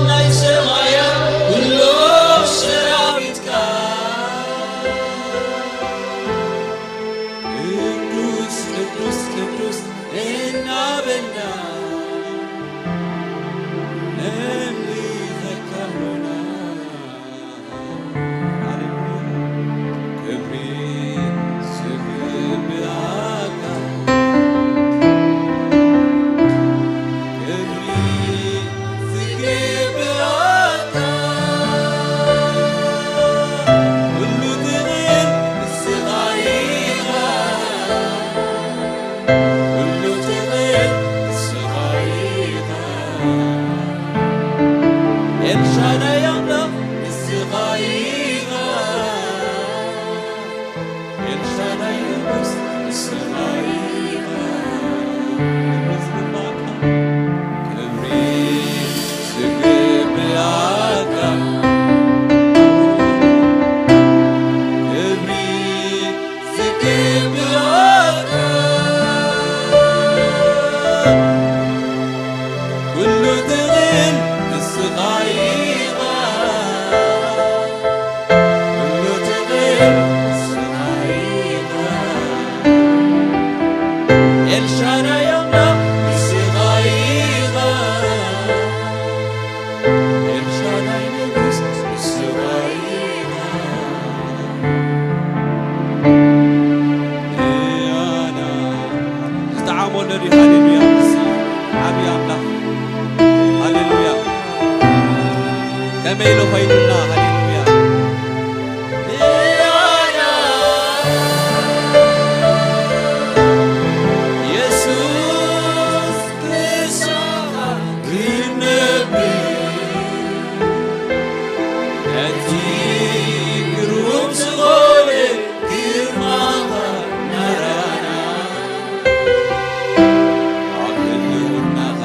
ናይ ሰማያት ኩሎም ሰራዊትካ፣ ቅዱስ፣ ቅዱስ፣ ቅዱስ እናበልና ነምልኸካ ኣሎና። ሃሌሉያ። ክብሪ ዝግብኣካ፣ ክብሪ ዝግብኣካ፣ ኩሉ ትኽእል ንስኻ ኢኻ። ኩሉ ትኽእል ንስኻ ኢኻ። ኤልሻዳይ ኣምላኽ ንስኻ ኢኻ። ኤልሻዳይ ንጉስ ንስኻ ኢኻ። ክብሪ ዝግባእካ፣ ክብሪ ዝግባእካ፣ ክብሪ ዝግባእካ፣ ኩሉ ትኽእል ንስኻ ኢኻ። ኩሉ ትኽእል ንስኻ ኢኻ። ኤልሻዳይ ኣምላኽ ንስኻ ኢኻ። ኤልሻዳይ ንጉስ ንስኻ ኢኻ። ዝጠዓሞ ኣሎ ድዩ? ሃሌሉያ። ዓብዪ ኣምላኽ። ሃሌሉያ። ከመይ ኢሉ ኮይኑና? ሃሌሉያ። የሱስ ክሳኻ ክንነብር፣ ነቲ ግሩም ዝኾነ ግርማኻ ናራና ኣብ ህልውናኻ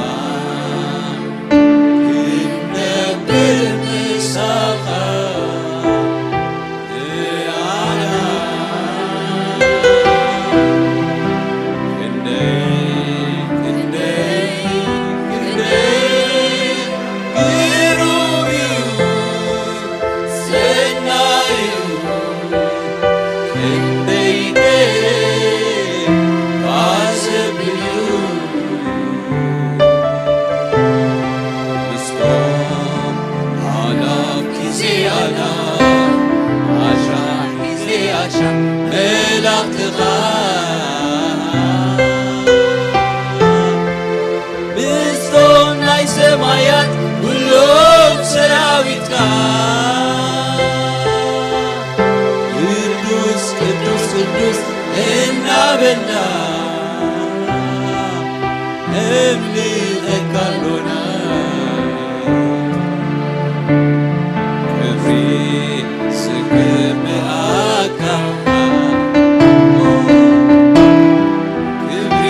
ክንነብር ምሳኻ ንኣና። ክንደይ፣ ክንደይ፣ ክንደይ ግሩም እዩ ሰናዩ፣ ክንደይ ደስ ዘብል እዩ። ምስቶም ኣላፍ ጊዜ ኣላፍ፣ ኣሻ ጊዜ ኣሻ መላእኽትኻ፣ ምስቶም ናይ ሰማያት ኩሎም ሰራዊትካ፣ ቅዱስ፣ ቅዱስ፣ ቅዱስ እናበልና ነምልኸካ ኣሎና። ክብሪ ዝግብኣካ፣ ክብሪ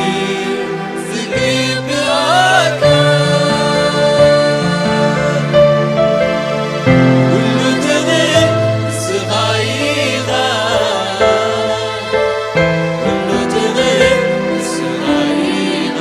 ዝግብኣካ፣ ኩሉ ትኽእል ንስኻ ኢኻ። ኩሉ ትኽእል ንስኻ ኢኻ።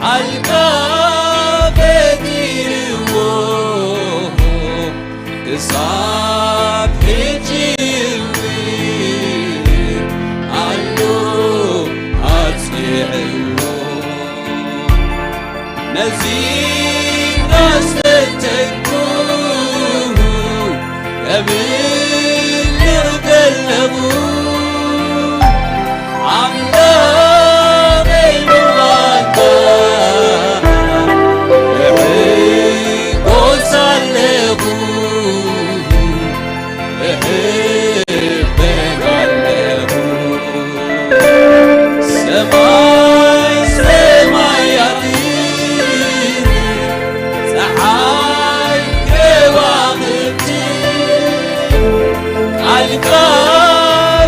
ቃልካ ፈጢርዎ ክሳብ ሕጂ እውን ኣሎ ኣጽኒዕዎ። ነዚ እንዳስተንተንኩ ከብልር ከለኹ ኣምላኸይ ብማልታ እሕጎስ ኣለኹ፣ እሕበን ኣለኹ። ሰማይ ሰማያት ጸሓይ ከዋኽብቲ ቃልካ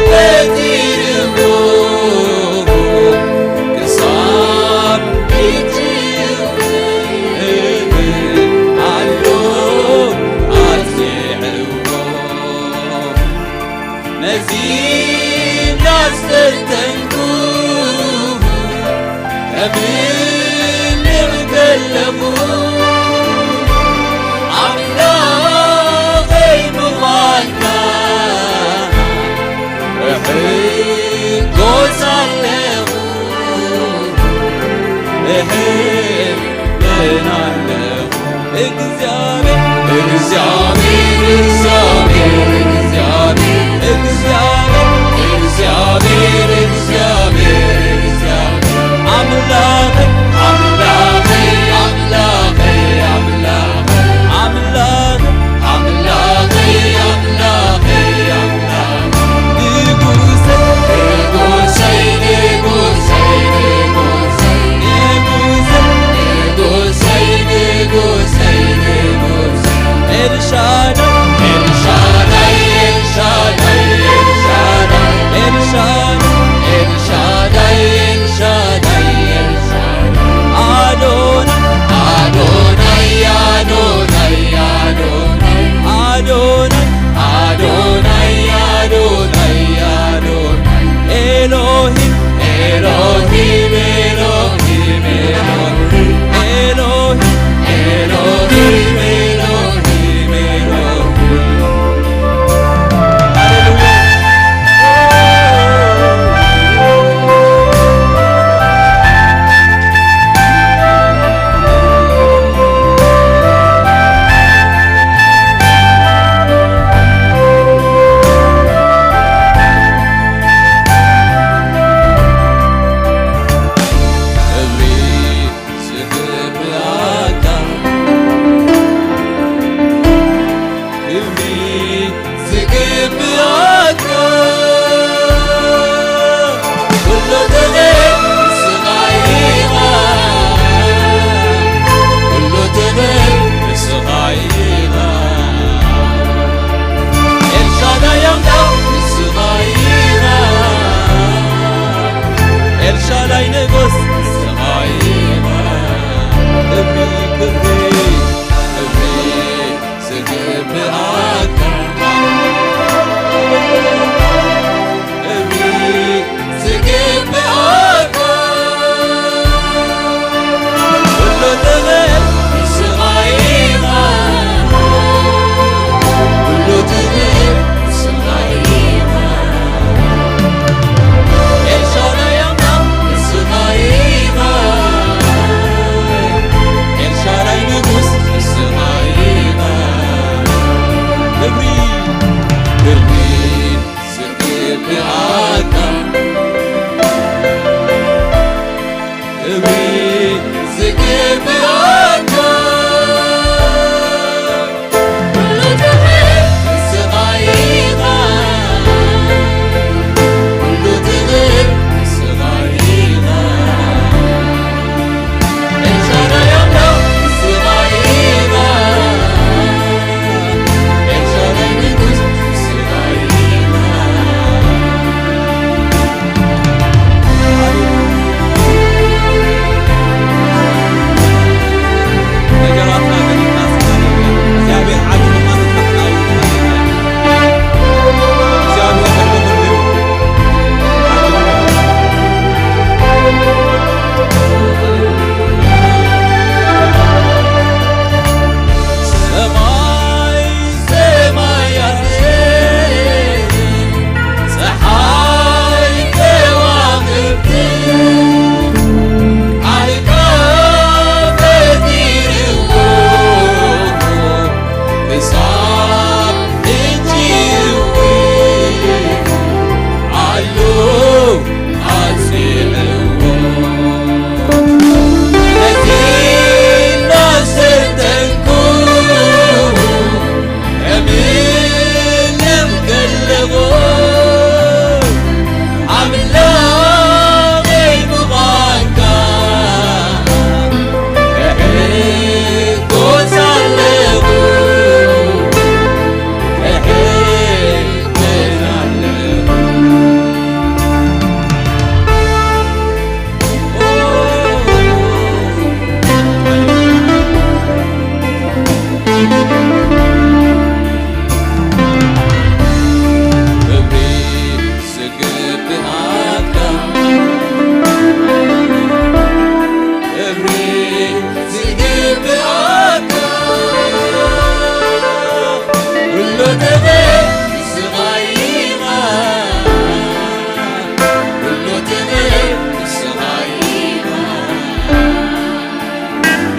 ፈጢርዎ ክሳብ ሕጂ ኣሎ ኣጽኒዕዎ። ነዚ እንዳስተንተንኩ ከብልዕ ከለኹ ኣምላኸይ ምዃንካ እሕጎስ ኣለኹ፣ እሕበን ኣለኹ። እግዚኣብሔር፣ እግዚኣብሔር፣ እግዚኣብሔር፣ ኣምላኸይ፣ ኣምላኸይ፣ ኣምላኸይ፣ ኣምላኸይ፣ ኣምላኸይ፣ ኣምላኸይ፣ ኣምላኸይ፣ ንጉሰይ፣ ንጉሰይ፣ ንጉሰይ፣ ንጉሰይ፣ ንጉሰይ፣ ንጉሰይ፣ ንጉሰይ፣ ኤልሻዳይ፣ ኤልሻዳይ፣ ኤልሻዳይ፣ ኤልሻዳይ፣ ኤልሻዳይ፣ ኤልሻዳይ፣ ኤልሻዳይ፣ ኤልሻዳይ፣ ኣዶናይ፣ ኣዶናይ፣ ኣዶናይ፣ ኣዶናይ፣ ኣዶናይ፣ ኣዶናይ፣ ኣዶናይ፣ ኣዶናይ፣ ኤሎሂም፣ ኤሎሂም፣ ኤሎሂም፣ ኤሎሂም፣ ኤሎሂም፣ ኤሎሂም፣ ኤሎሂም። ሃሌሉያ። ክብሪ ዝግብኣካ፣ ክብሪ ዝግብኣካ፣ ኩሉ ክብሪ ንስኻ ኢኻ፣ ኩሉ ክብሪ ንስኻ ኢኻ። ኤልሻዳይ ኣምላኽ ንስኻ ኢኻ፣ ኤልሻዳይ ንጉስ ንስኻ ኢኻ። ክብሪ፣ ክብሪ፣ ክብሪ ዝግብኣካ፣ ክብሪ ዝግብኣካ፣ ኩሉ ክብሪ ንስኻ ኢኻ፣ ኩሉ ክብሪ ንስኻ ኢኻ። ኤልሻዳይ ኣምላኽ ንስኻ ኢኻ፣ ኤልሻዳይ ንጉስ ንስኻ ኢኻ። ክብሪ፣ ክብሪ ዝግብኣካ፣ ክብሪ ዝግብኣካ፣ ኩሉ ክብሪ ንስኻ ኢኻ፣ ኩሉ ክብሪ ንስኻ ኢኻ። ኤልሻዳይ ኣምላኽ ንስኻ ኢኻ፣ ኤልሻዳይ ንጉስ ንስኻ ኢኻ።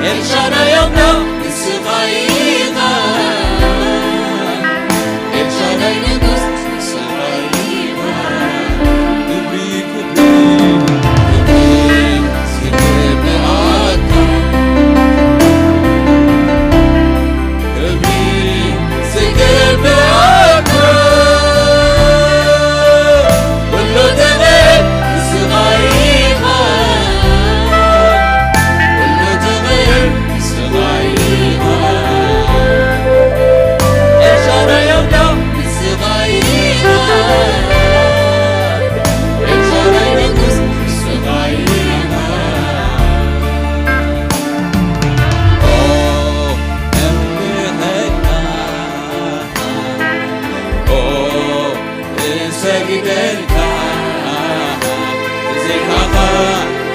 ኤልሻዳይ ኣምላኽ ንስኻ ኢኻ። ኤልሻዳይ ንጉስ ንስኻ ኢኻ። ክብሪ ክብሪ ክብሪ ዝግብኣካ። ክብሪ ዝግብኣካ። ኩሉ ትኽእል ንስኻ ኢኻ። ኩሉ ትኽእል ንስኻ ኢኻ። ኤልሻዳይ ኣምላኽ ንስኻ ኢኻ። ኤልሻዳይ ንጉስ ንስኻ ኢኻ። ኦ፣ እምልኸካ። ኦ፣ እሰግደልካ። ብዘይካኻ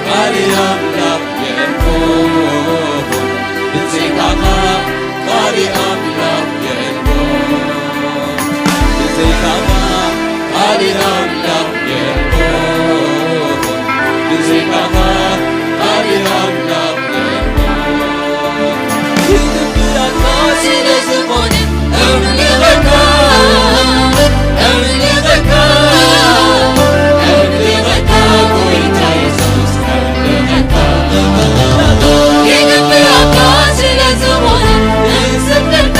ካልእ ኣምላኽ የልቦን። ብዘይካኻ ካልእ ኣምላኽ የልቦን። ብዘይካኻ ካልእ ኣምላኽ የልቦን። ብዘይካኻ ካልእ ኣምላኽ የልቦን። ይግብኣካ ስለ ዝኾነ እምልኸካ፣ እምልኸካ፣ እምልኸካ ጎይታ የሱስ እምልኸካ። ይግብኣካ ስለ ዝኾነ እሰግደልካ።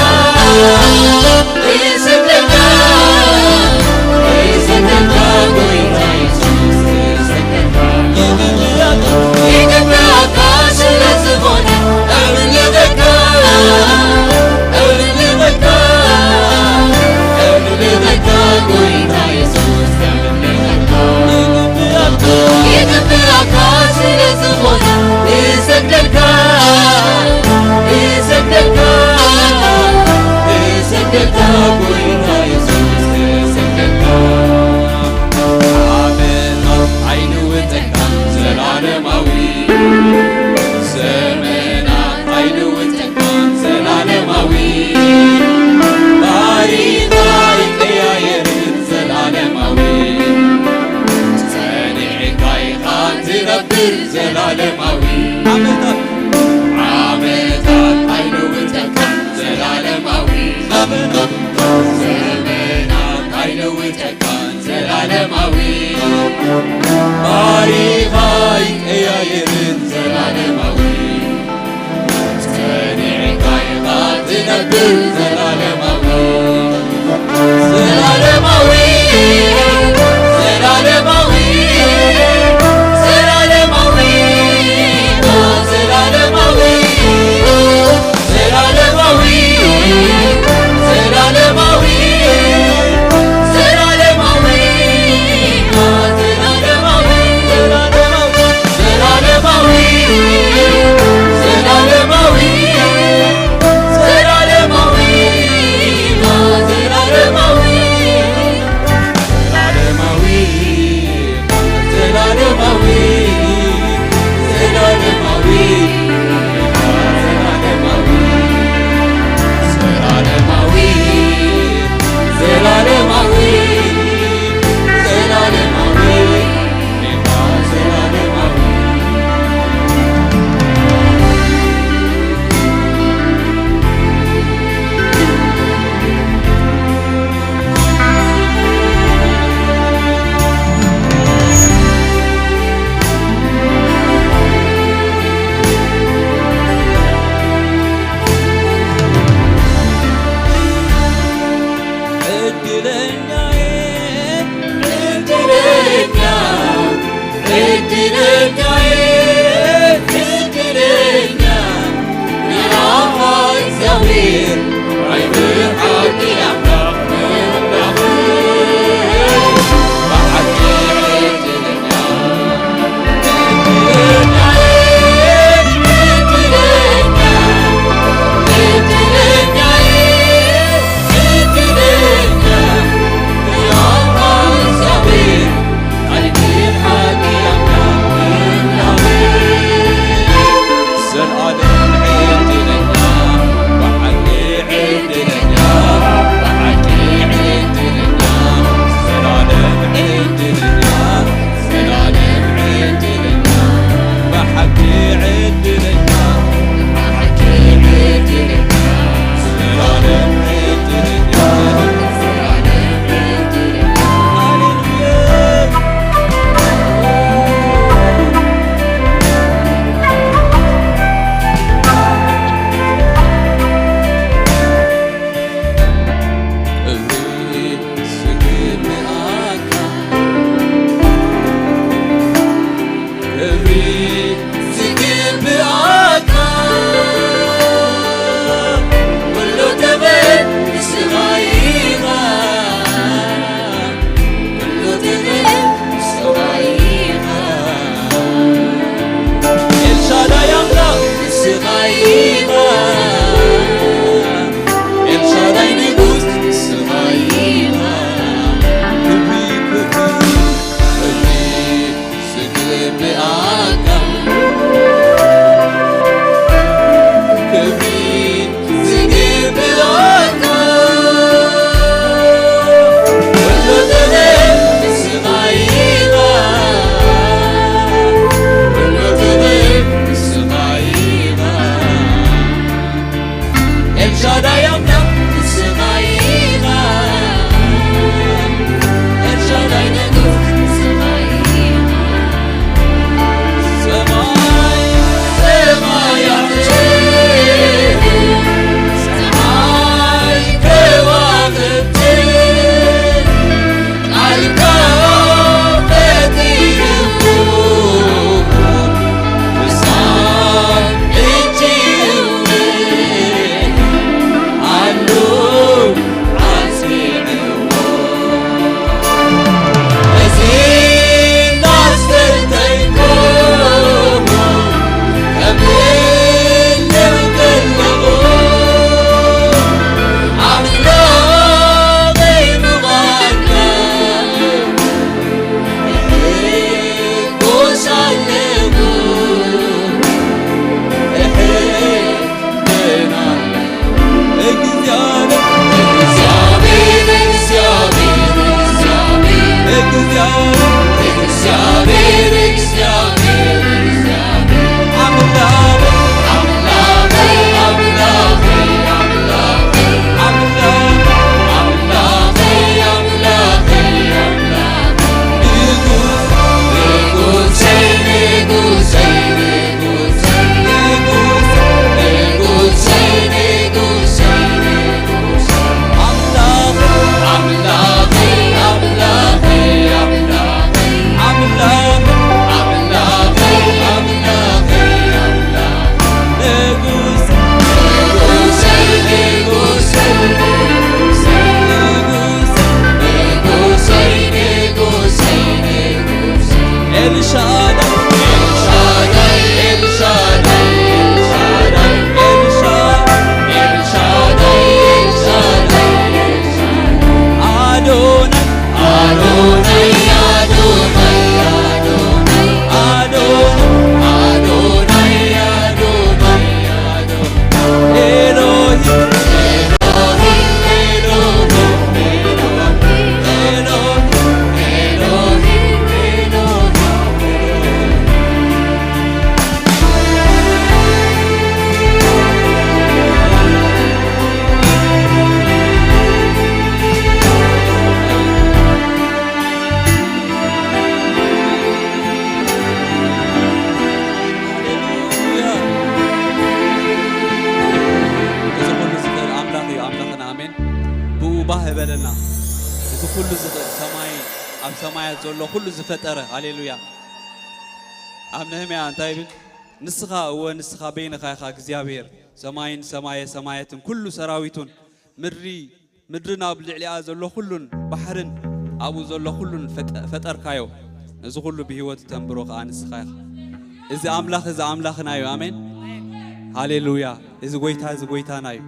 ዓመታት ኣይልውጠካን ዘላለማዊ፣ ዘመናት ኣይልውጠካን ዘላለማዊ፣ ታሪኽ ኣይቀያየርን ዘላለማዊ፣ ጸኒዕካ ኢኻ ትነብር ዘላለማዊ። ዓመታት፣ ዓመታት ኣይልውጠካን ዘላለማዊ፣ ዘመናት፣ ዘመናት ኣይልውጠካን ዘላለማዊ፣ ታሪኻ ኣይቀያየርን ዘላለማዊ፣ ጸኒዕካ ኢኻ ትነብር ዘላለማዊ፣ ዘላለማዊ፣ ዘላለማዊ፣ ዘላለማዊ፣ ዘላለማዊ። ዘላለማዊ፣ ዘላለማዊ፣ ዘላለማዊ፣ ዘላለማዊ፣ ዘላለማዊ፣ ዘላለማዊ፣ ዘላለማዊ፣ ሻዳይ ኣምላኽ ንስኻ ኢኻ። ኤልሻዳይ ንጉስ ንስኻ ኢኻ። ሰማይ ሰማያት፣ ጸሓይ ከዋኽብቲ ቃልካ ፈጢርዎ፣ ክሳብ ሕጂ እውን ኣሎ ኣጽኒዕዎ። እዚ እናስተንተንኩ እዚ ኩሉ ዝኽእል ኣምላኽ እዩ ኣምላኽና። ኣሜን። ብኡ ባህ በለና። እዚ ኩሉ ዝኽእል ሰማይ፣ ኣብ ሰማያት ዘሎ ኩሉ ዝፈጠረ። ሃሌሉያ። ኣብ ነህምያ እንታይ ይብል? ንስኻ፣ እወ፣ ንስኻ በይንኻ ኢኻ እግዚኣብሔር፣ ሰማይን ሰማየ ሰማያትን ኩሉ ሰራዊቱን፣ ምድሪ፣ ምድርን ኣብ ልዕሊኣ ዘሎ ኩሉን፣ ባሕርን ኣብኡ ዘሎ ኩሉን ፈጠ-፣ ፈጠርካዮ። ነዚ ኩሉ ብህይወት እተንብሮ ከኣ ንስኻ ኢኻ። እዚ ኣምላኽ፣ እዚ ኣምላኽና እዩ። ኣሜን። ሃሌሉያ። እዚ ጎይታ፣ እዚ ጎይታና እዩ።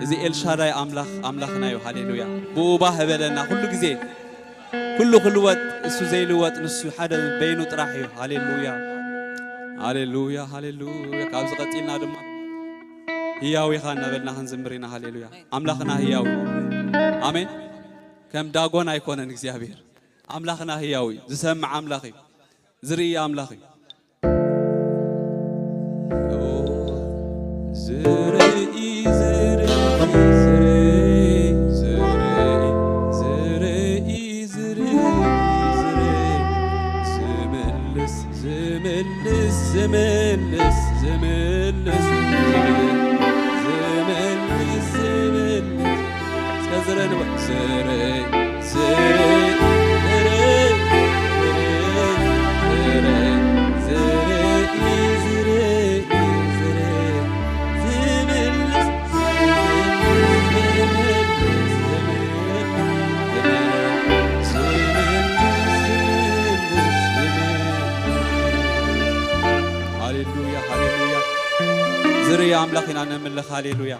እዚ ኤልሻዳይ ኣምላኽ፣ ኣምላኽና እዩ። ሃሌሉያ። ብኡ ባህ በለና ኩሉ ግዜ። ኩሉ ክልወጥ፣ እሱ ዘይልወጥ፣ ንሱ ሓደ በይኑ ጥራሕ እዩ። ሃሌሉያ። ሃሌሉያ፣ ሃሌሉያ። ካብዚ ቀጺልና ድማ ህያው ኢኻ እናበልና ክንዝምር ኢና። ሃሌሉያ። ኣምላኽና ህያው እዩ። ኣሜን። ከም ዳጎን ኣይኮነን እግዚኣብሔር። ኣምላኽና ህያው እዩ። ዝሰምዕ ኣምላኽ እዩ። ዝርኢ ኣምላኽ እዩ። ዝርኢ፣ ዝርኢ፣ ዝርኢ፣ ዝርኢ፣ ዝርኢ፣ ዝርኢ፣ ዝርኢ፣ ዝምልስ፣ ዝምልስ፣ ዝምልስ፣ ዝምልስ፣ ዝምልስ፣ ዝምልስ። እስከ ዝርኢ ንበል። ዝርኢ፣ ዝርኢ፣ ዝርኢ፣ ዝርኢ፣ ዝርኢ፣ ዝርኢ፣ ዝርኢ፣ ዝምልስ፣ ዝምልስ፣ ዝምልስ፣ ዝምልስ፣ ዝምልስ፣ ዝምልስ። ሃሌሉያ፣ ሃሌሉያ። ዝርኢ ኣምላኽ ኢና ነምልኽ። ሃሌሉያ።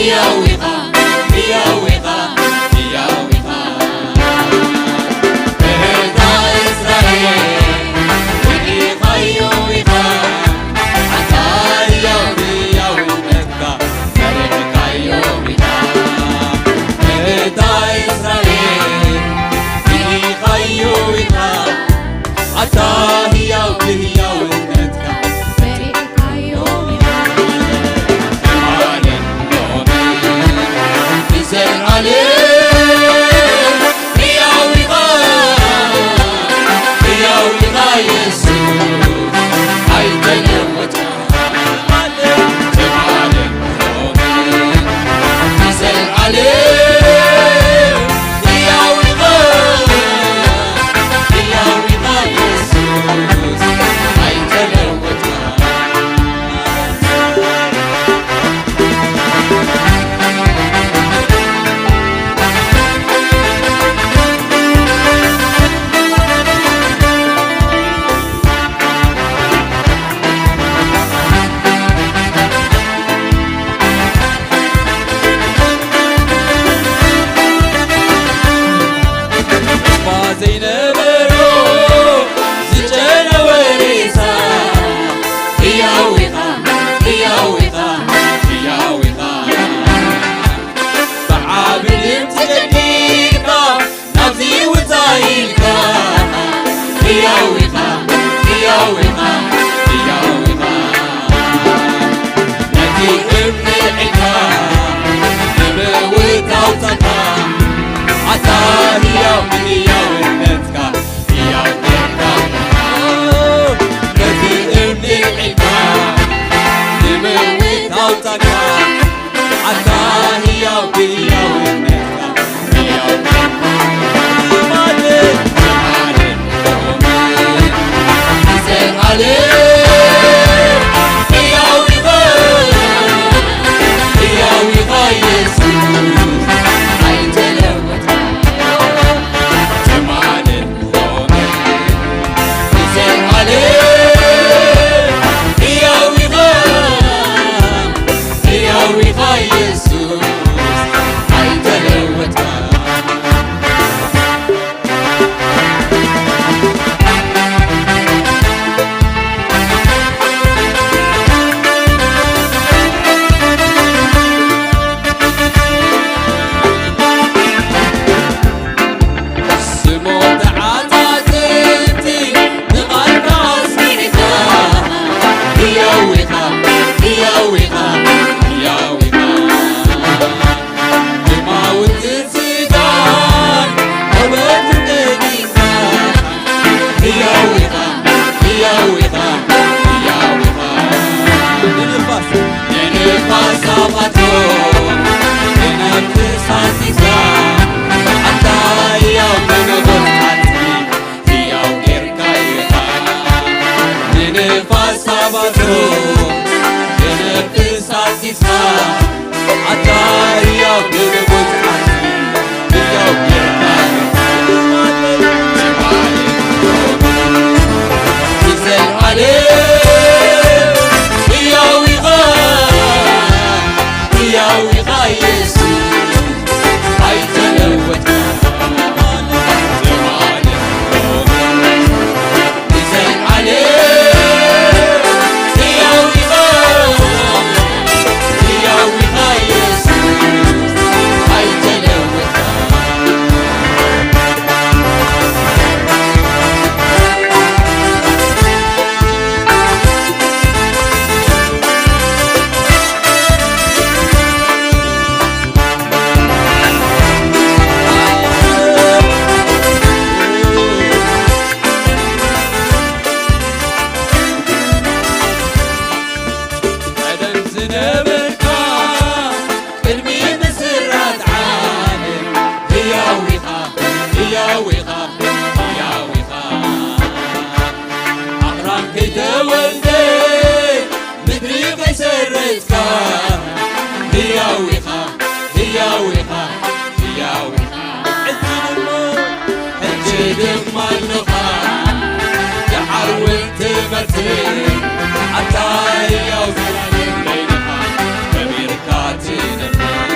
ህያው ኢኻ፣ ህያው ኢኻ፣ ህያው ኢኻ። ብህታ እስራኤል ርኢኻዮ ኢኻ። ኣንታ ህያው ብህያውነትካ ፈሪሕካዮ ኢኻ። ብህታ እስራኤል ርኢኻዮ ኢኻ። ኣታ ህያው ብህያውነትካ ፈሪሕካዮ ኢኻ። ትማልን ሎምን ንዘለኣለም ህያው ኢኻ፣ ህያው ኢኻ የሱስ ኣይተለወጥካ። ትማልን ሎምን ንዘለኣለም ህያው ኢኻ፣ ህያው ኢኻ የሱስ ኣይተለወጥካ። ተስፋ ዘይነበሮ ዝጨነወ ሬሳ፣ ህያው ኢኻ፣ ህያው ኢኻ፣ ህያው ኢኻ። ብዓቢ ድምጺ ጨዲድካ ናብዚ ውጻእ ኢልካ፣ ህያው ኢኻ፣ ህያው ኢኻ፣ ህያው ኢኻ። ነቲ እምኒ ዒድካ ንምውት ኣውጻእካ፣ ኣታ ህያው ብህያውነትካ፣ ህያው ጌርካ። ነቲ እምኒ ዒድካ ንምውት ኣውጻእካ፣ ኣታ ህያው ብህያውነትካ፣ ህያው ትማልን፣ ትማልን፣ ሎምን፣ ንዘለኣለም ህያው ኢኻ፣ ህያው ኢኻ የሱስ፣ ኣይተለወጥካ። ትማልን ሎምን ንዘለኣለም ህያው ኢኻ፣ ህያው ኢኻ የሱስ ኣይተለወጥካ። ስሞት ዓጻጽምቲ ንቓልካ ኣስሚዕካ፣ ህያው ኢኻ፣ ህያው ኢኻ፣ ህያው ኢኻ። ግርማዊ ትስእታን ውበትን ቀኒእካ፣ ህያው ኢኻ፣ ህያው ኢኻ፣ ህያው ኢኻ። ንንፋስ ንንፋስ ኣባቶ፣ ንነፍስ ኣዚዝካ፣ ኣታ ህያው ንንጉስ ዓጽሚ፣ ህያው ጌርካ ኢኻ። ንንፋስ ኣባቶ፣ ንነፍስ ኣዚዝካ፣ ኣታ ህያው ንንጉስ ዓጽሚ፣ ህያው ጌርካ ኢኻ። ንዘለኣለም ህያው ኢኻ፣ ህያው ኢኻ የሱስ፣ ኣይተለወጥካ። ትማልን ሎምን ንዘለኣለም ህያው ኢኻ፣ ህያው ኢኻ የሱስ፣ ኣይተለወጥካ። ቀደም ዝነበርካ ቅድሚ ምስራት ዓለም፣ ህያው ኢኻ፣ ህያው ኢኻ፣ ህያው ኢኻ። ኣኽራን ከይተወልደ፣ ምድሪ ከይሰረጽካ፣ ህያው ኢኻ፣ ህያው ኢኻ፣ ህያው ኢኻ። ሕጂ ድማ፣ ሕጂ ድማ ኣለኻ፣ ደሓር እውን ትመጽእ፣ ኣታ ህያው ዘላለም በይንኻ፣ ከቢርካ ትነብር።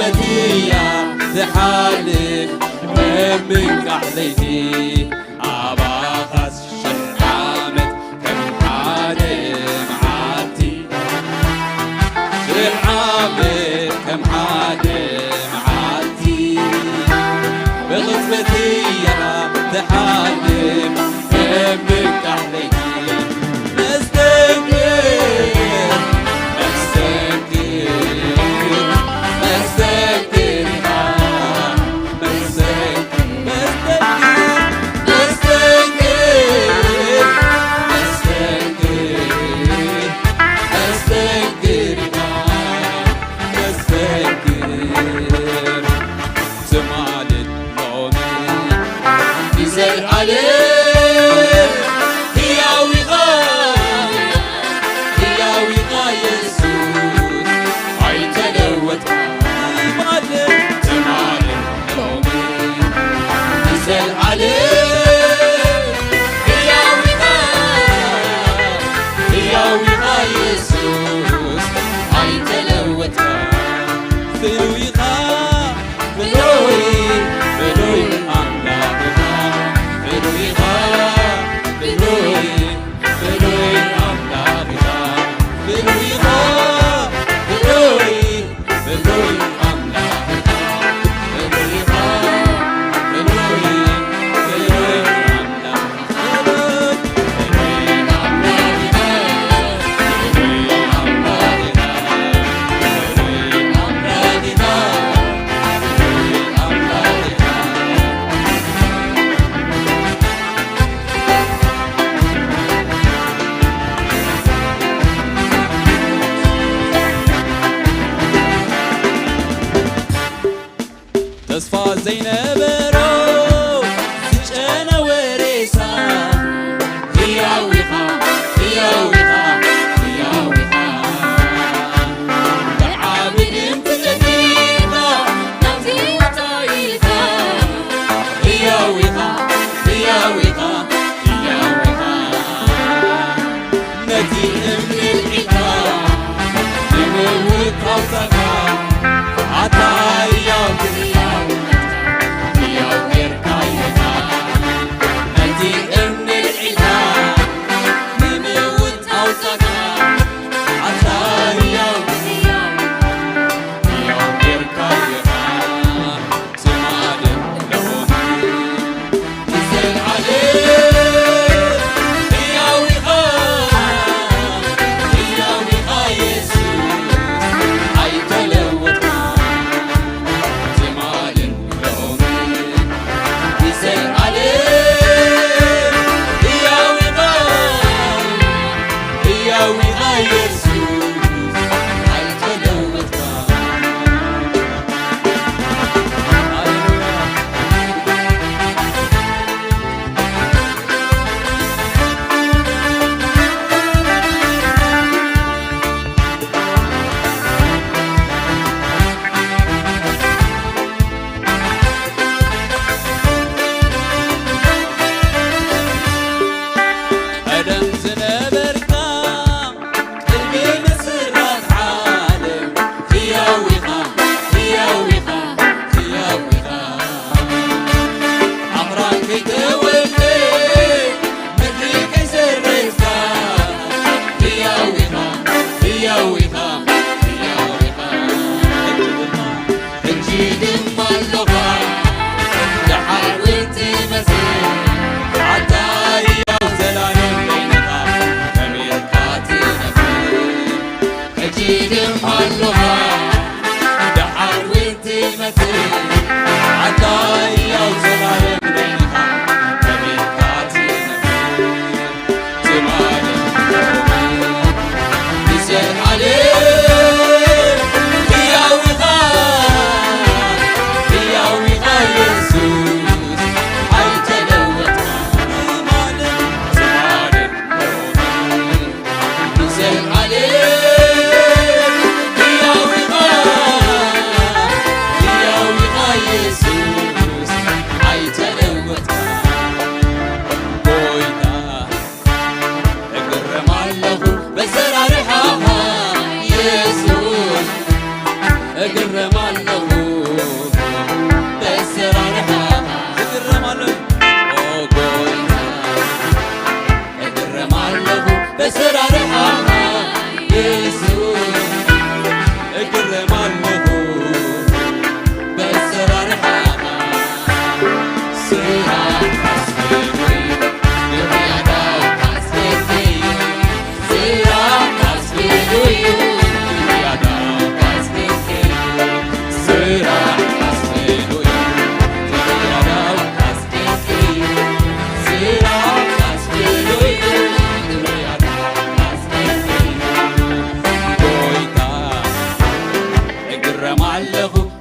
እያ ትሓልፍ ከም ምንቃሕ ለይቲ፣ ኣባኻስ ሽሕ ዓመት ከም ሓደ መዓልቲ፣ ሽሕ ዓመት ከም ሓደ መዓልቲ፣ ብቕጽበት እያ ትሓልፍ ከም ምንቃሕ ለይቲ። መስተንክር፣ መስተንክር፣ መስተንክር ኢኻ። መስተንክር፣ መስተንክር፣ መስተንክር፣ መስተንክር ኢኻ። መስተንክር። ትማልን ሎሚ ንዘለኣለም ህያው ኢኻ፣ ህያው ኢኻ የሱስ ኣይተለወጥካ። ትማልን ሎሚ ንዘለኣለም ህያው ኢኻ፣ ህያው ኢኻ የሱስ ኣይተለወጥካ። ፍሉይ ኢኻ ፍሉይ፣ ፍሉይ ኣምላኽ ኢኻ። ፍሉይ ኢኻ፣ ፍሉይ፣ ፍሉይ ኣምላኽ ኢኻ። ፍሉይ ኢኻ፣ ፍሉይ፣ ፍሉይ ኣምላኽ ኢኻ። ፍሉይ ኢኻ፣ ፍሉይ፣ ፍሉይ ኣምላኽ ኢኻ። ተስፋ ዘይነበሮ ዝጨነወ ሬሳ፣ ህያው ኢኻ፣ ህያው ኢኻ፣ ህያው ኢኻ። ብዓቢ ድምጺ ጨኒኻ ናብቲ ቦታ ኢልካ፣ ህያው ኢኻ፣ ህያው ኢኻ፣ ህያው ኢኻ። ነቲ እምኒ ልዒልካ ንምውት ኣውጻእካ፣ ኣታ ህያው፣ ህያው ጌርካ ኢኻ። ነቲ እምኒ ልዒልካ ንምውት ኣውጻእካ፣ ኣታ ህያው፣ ህያው ጌርካ ኢኻ። ትማልን ሎሚ ንዘለዓለም ህያው ኢኻ፣ ህያው ኢኻ የሱስ ኣይተለወጥካ። ትማልን ሎሚ ንዘለዓለም ህያው ኢኻ፣ ህያው ኢኻ የሱስ ኣይተለወጥካ። ሃሌሉያ። ቀደም ዝነበርካ ቅድሚ ምስራት ዓለም ህያው ኢኻ፣ ህያው ኢኻ፣ ህያው ኢኻ። ኣኽራን ከይተወልደ ምድሪ ከይዘረግካ ህያው ኢኻ፣ ህያው ኢኻ፣ ህያው ኢኻ። ሕጂ ድማ ሕጂ ድማ ኣሎኻ፣ ደሓር እውን ትመጽእ። ኣታ ህያው ዘላለም በይንኻ ከመይ ኢልካ ትነብር? ሕጂ ድማ ኣሎኻ፣ ደሓር እውን ትመጽእ። ኣታ ህያው ዘላለም በይንኻ ከመይ ኢልካ ትነብር? ትማልን ሎምን ንዘለዓለም ህያው ኢኻ፣ ህያው ኢኻ የሱስ ኣይተለወጥካ። ትማልን፣ ትማልን ሎምን ንዘለዓለም ህያው ኢኻ፣ ህያው ኢኻ የሱስ ኣይተለወጥካ። ጎይታ እግረም ኣለኹ በሰራርሓኻ የሱስ፣ እግረም ኣለኹ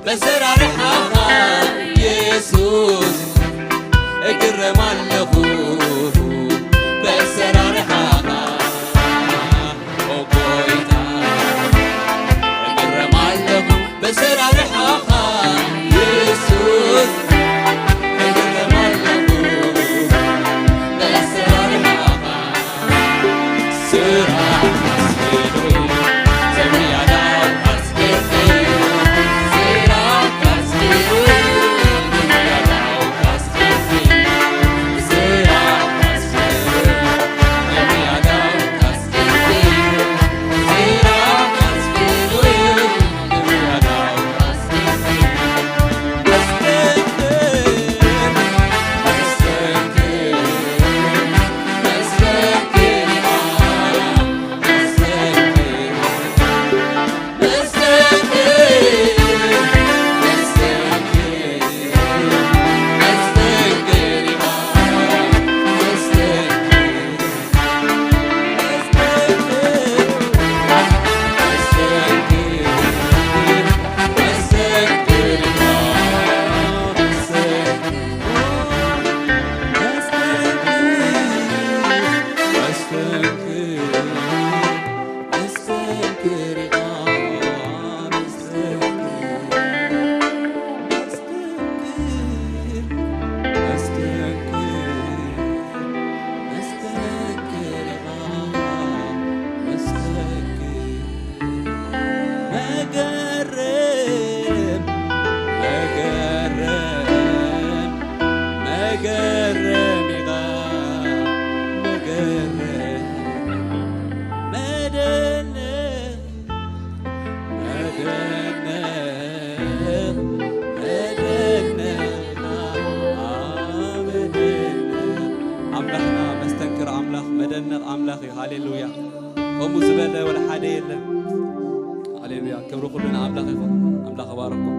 በሰራርሓኻ የሱስ እግረም ኣለኹ፣ በሰራርሓኻ ኦ ጎይታ እግረም ኣለኹ፣ በሰራርሓኻ የሱስ እግረም ኣለኹ፣ በሰራርሓኻ መገረም፣ መገረም፣ መገረም ኢኻ፣ መገረም፣ መደነቕ፣ መደነቕ፣ መደነቕ ኢኻ፣ መደነቕ። ኣምላኽና መስተንክር ኣምላኽ፣ መደነቕ ኣምላኽ እዩ። ሃሌሉያ። ከምኡ ዝበለ ወላ ሓደ የለን። ሃሌሉያ። ክብሪ ኩሉ ንኣምላኽ ይኹን። ኣምላኽ ይባርኩም።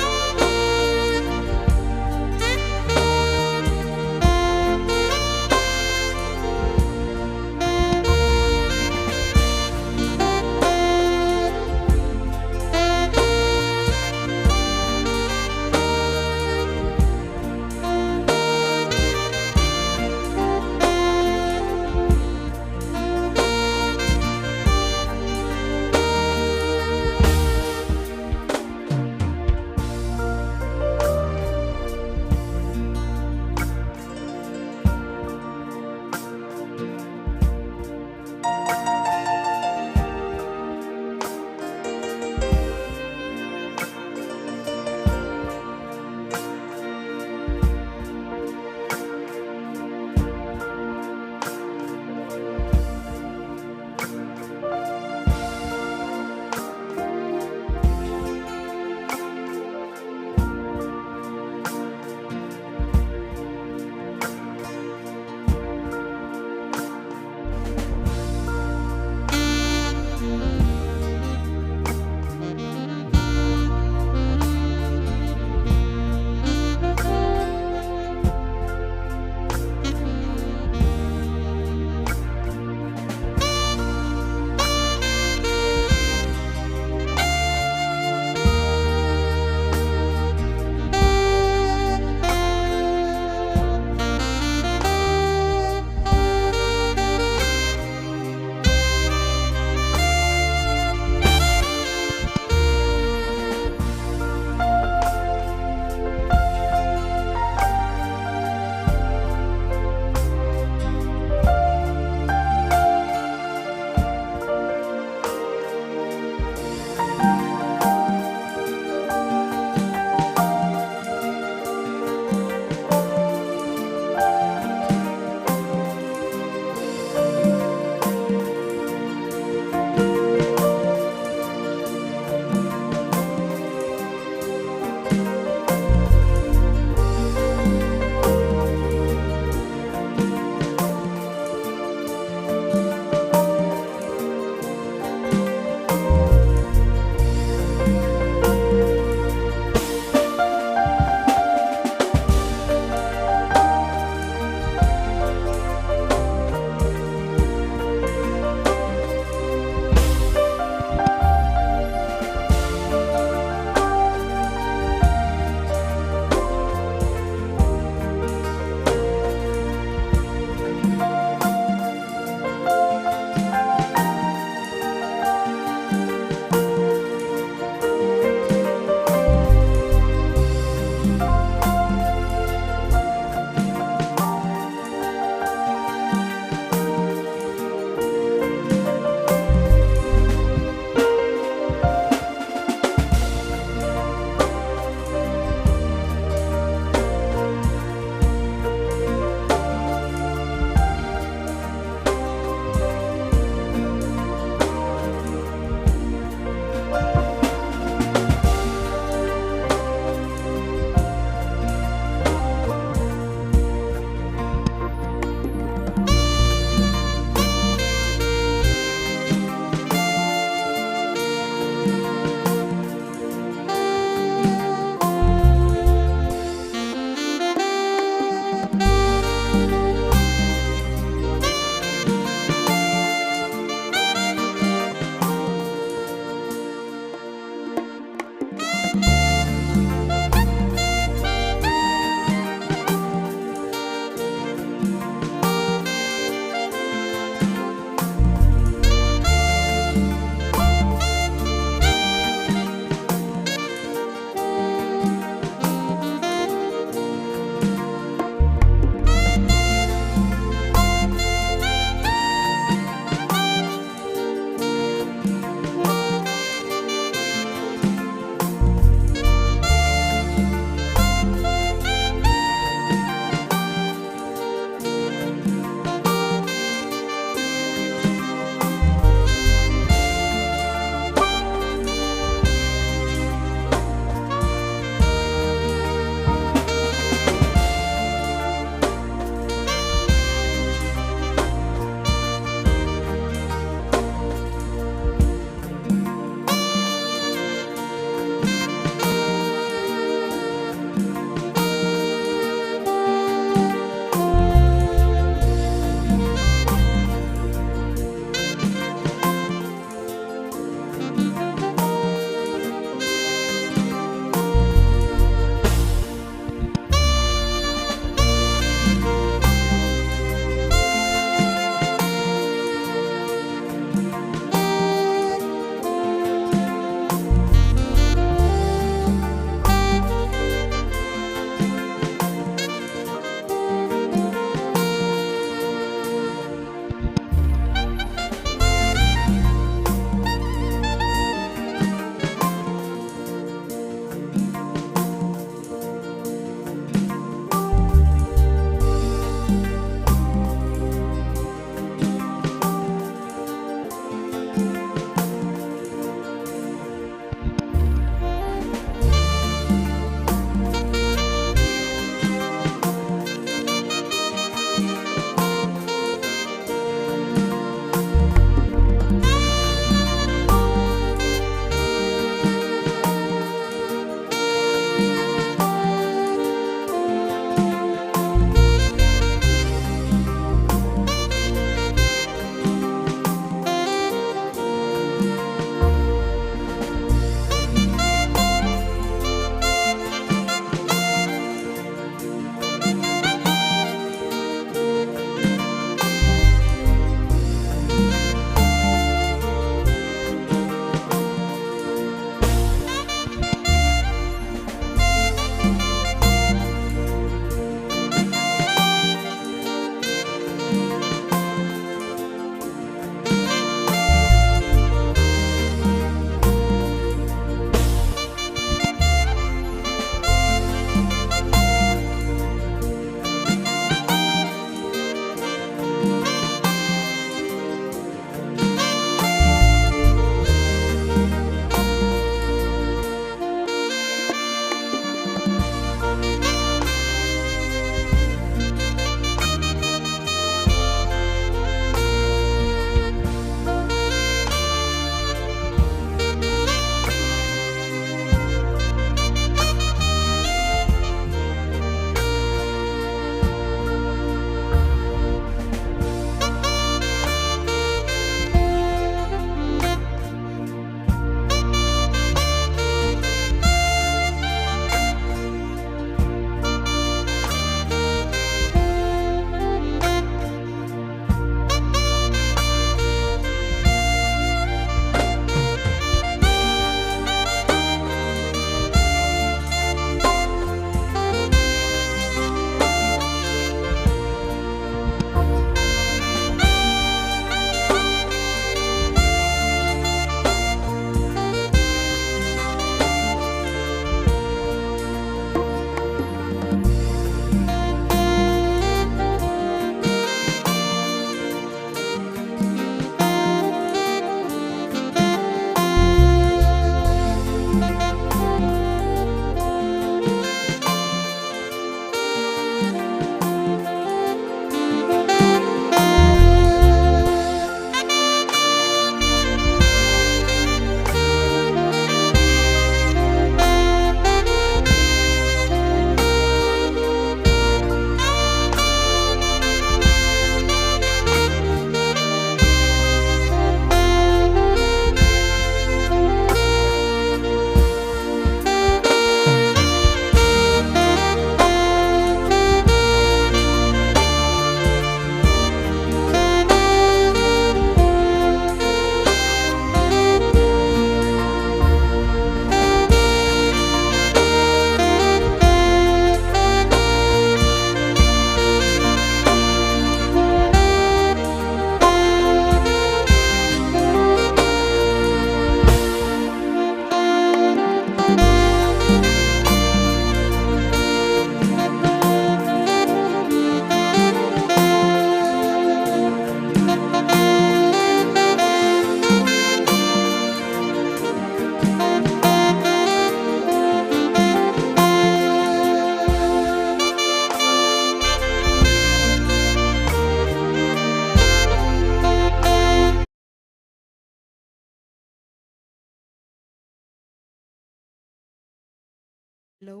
ኣለዉ።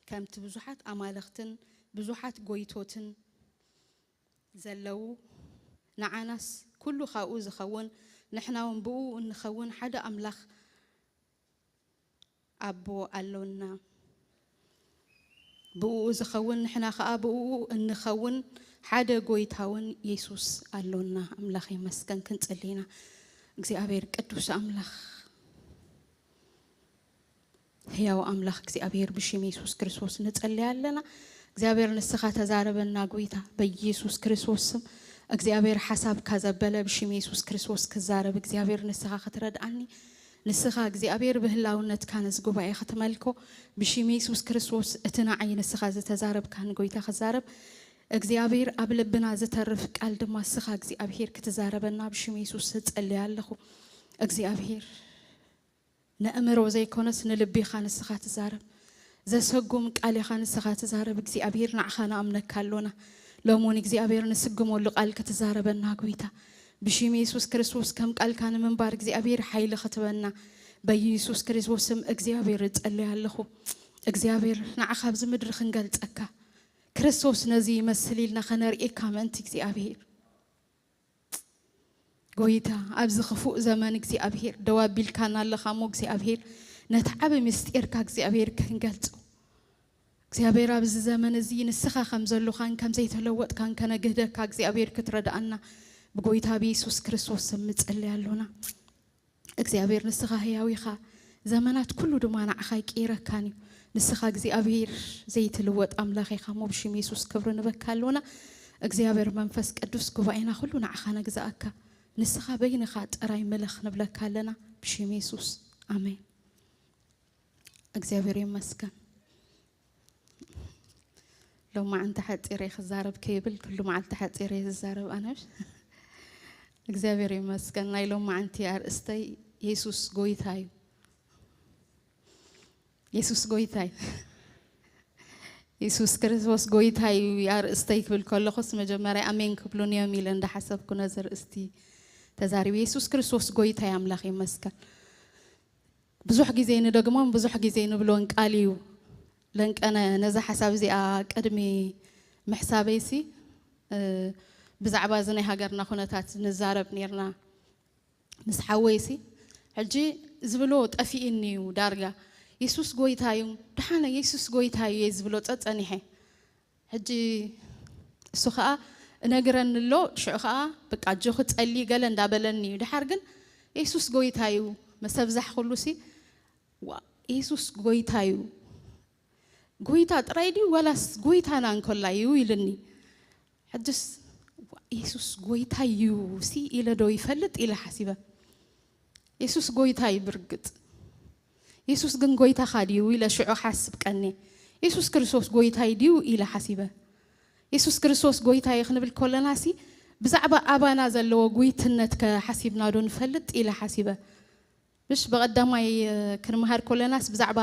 ከምቲ ብዙሓት ኣማልኽትን ብዙሓት ጎይቶትን ዘለዉ፣ ንዓናስ ኩሉ ካብኡ ዝኸውን፣ ንሕና እውን ብእኡ እንኸውን ሓደ ኣምላኽ ኣቦ ኣሎና። ብእኡ ዝኸውን፣ ንሕና ኸኣ ብእኡ እንኸውን ሓደ ጎይታ እውን የሱስ ኣሎና። ኣምላኽ ይመስገን። ክንጽሊ ኢና። እግዚኣብሔር ቅዱስ ኣምላኽ፣ ህያው ኣምላኽ እግዚኣብሔር፣ ብሽም የሱስ ክርስቶስ ንጸሊ ኣለና። እግዚኣብሔር ንስኻ ተዛረበና ጎይታ፣ በኢየሱስ ክርስቶስ ስም። እግዚኣብሔር ሓሳብካ ዘበለ ብሽም የሱስ ክርስቶስ ክዛረብ እግዚኣብሔር ንስኻ ክትረድኣኒ፣ ንስኻ እግዚኣብሔር ብህላውነትካ ነዚ ጉባኤ ክትመልኮ ብሽም የሱስ ክርስቶስ፣ እቲ ንዓይ ንስኻ ዝተዛረብካኒ ጎይታ ክዛረብ እግዚኣብሔር ኣብ ልብና ዝተርፍ ቃል ድማ ንስኻ እግዚኣብሔር ክትዛረበና ብሽም የሱስ እጸልይ ኣለኹ። እግዚኣብሔር ነእምሮ ዘይኮነስ ንልቢኻ ንስኻ ትዛረብ። ዘሰጉም ቃል ኢኻ ንስኻ ትዛረብ እግዚኣብሔር፣ ንዓኻ ንኣምነካ ኣሎና። ሎሚ እውን እግዚኣብሔር ንስግመሉ ቃል ክትዛረበና ጎይታ፣ ብሽም የሱስ ክርስቶስ ከም ቃልካ ንምንባር እግዚኣብሔር ሓይሊ ክትበና በኢየሱስ ክርስቶስ ስም እግዚኣብሔር እጸልይ ኣለኹ። እግዚኣብሔር ንዓኻ ኣብዚ ምድሪ ክንገልጸካ፣ ክርስቶስ ነዚ ይመስል ኢልና ከነርእየካ ምእንቲ እግዚኣብሔር። ጎይታ፣ ኣብዚ ክፉእ ዘመን እግዚኣብሔር ደው ኣቢልካና ኣለኻ እሞ እግዚኣብሔር፣ ነቲ ዓቢ ምስጢርካ እግዚኣብሔር ክንገልጾ፣ እግዚኣብሔር ኣብዚ ዘመን እዚ ንስኻ ከም ዘሎኻን ከም ዘይተለወጥካን ከነግህደካ እግዚኣብሔር ክትረድኣና ብጎይታ ብየሱስ ክርስቶስ ስም ንጽሊ ኣሎና። እግዚኣብሔር ንስኻ ህያው ኢኻ፣ ዘመናት ኩሉ ድማ ንዓኻ ኣይቅይረካን እዩ። ንስኻ እግዚኣብሔር ዘይትልወጥ ኣምላኽ ኢኻ እሞ ብሽም የሱስ ክብሪ ንበካ ኣሎና። እግዚኣብሔር መንፈስ ቅዱስ ጉባኤና ኩሉ ንዓኻ ነግዛኣካ፣ ንስኻ በይንኻ ጥራይ ምለኽ ንብለካ ኣለና ብሽም የሱስ ኣሜን። እግዚኣብሔር ይመስገን። ሎማዓንቲ ሓፂረ ክዛረብ ከይብል ኩሉ መዓልቲ ሓፂረ ዝዛረብ ኣነሽ እግዚኣብሔር ይመስገን። ናይ ሎማዓንቲ ኣርእስተይ የሱስ ጎይታ እዩ። የሱስ ጎይታ እዩ። የሱስ ክርስቶስ ጎይታ እዩ ኣርእስተይ ክብል ከለኹስ መጀመርያ ኣሜን ክብሉን እዮም ኢለ እንዳሓሰብኩ ነዚ ርእስቲ ተዛሪቡ። የሱስ ክርስቶስ ጎይታ እዩ። ኣምላኽ ይመስገን። ብዙሕ ግዜ ንደግሞን ብዙሕ ግዜ ንብሎን ቃል እዩ። ለንቀነ ነዛ ሓሳብ እዚኣ ቅድሚ ምሕሳበይሲ ብዛዕባ እዚ ናይ ሃገርና ኩነታት ንዛረብ ነርና ምስ ሓወይሲ። ሕጂ ዝብሎ ጠፊእኒ እዩ ዳርጋ። የሱስ ጎይታ እዩ፣ ደሓነ የሱስ ጎይታ እዩ እየ ዝብሎ ጸጸኒሐ። ሕጂ እሱ ኸኣ እነግረኒ ኣሎ። ሽዑ ኸኣ በቃ ኣጆኺ ጸሊ ገለ እንዳበለኒ እዩ። ድሓር ግን የሱስ ጎይታ እዩ መሰብዛሕ ኩሉሲ፣ ዋ፣ የሱስ ጎይታ እዩ። ጎይታ ጥራይ ድዩ ዋላስ ጎይታና እንከላ እዩ ኢልኒ። ሕጅስ፣ ዋ፣ የሱስ ጎይታ እዩ ሲ ኢለ ዶ ይፈልጥ ኢለ ሓሲበ። የሱስ ጎይታ እዩ ብርግጽ። የሱስ ግን ጎይታኻ ድዩ ኢለ ሽዑ ሓስብ ቀኔ። የሱስ ክርስቶስ ጎይታይ ድዩ ኢለ ሓሲበ። የሱስ ክርስቶስ ጎይታይ ክንብል ከለናሲ ብዛዕባ ኣባና ዘለዎ ጉይትነት ከ ሓሲብና ዶ ንፈልጥ ኢለ ሓሲበ። ምሽ ብቐዳማይ ክንመሃር ከለናስ ብዛዕባ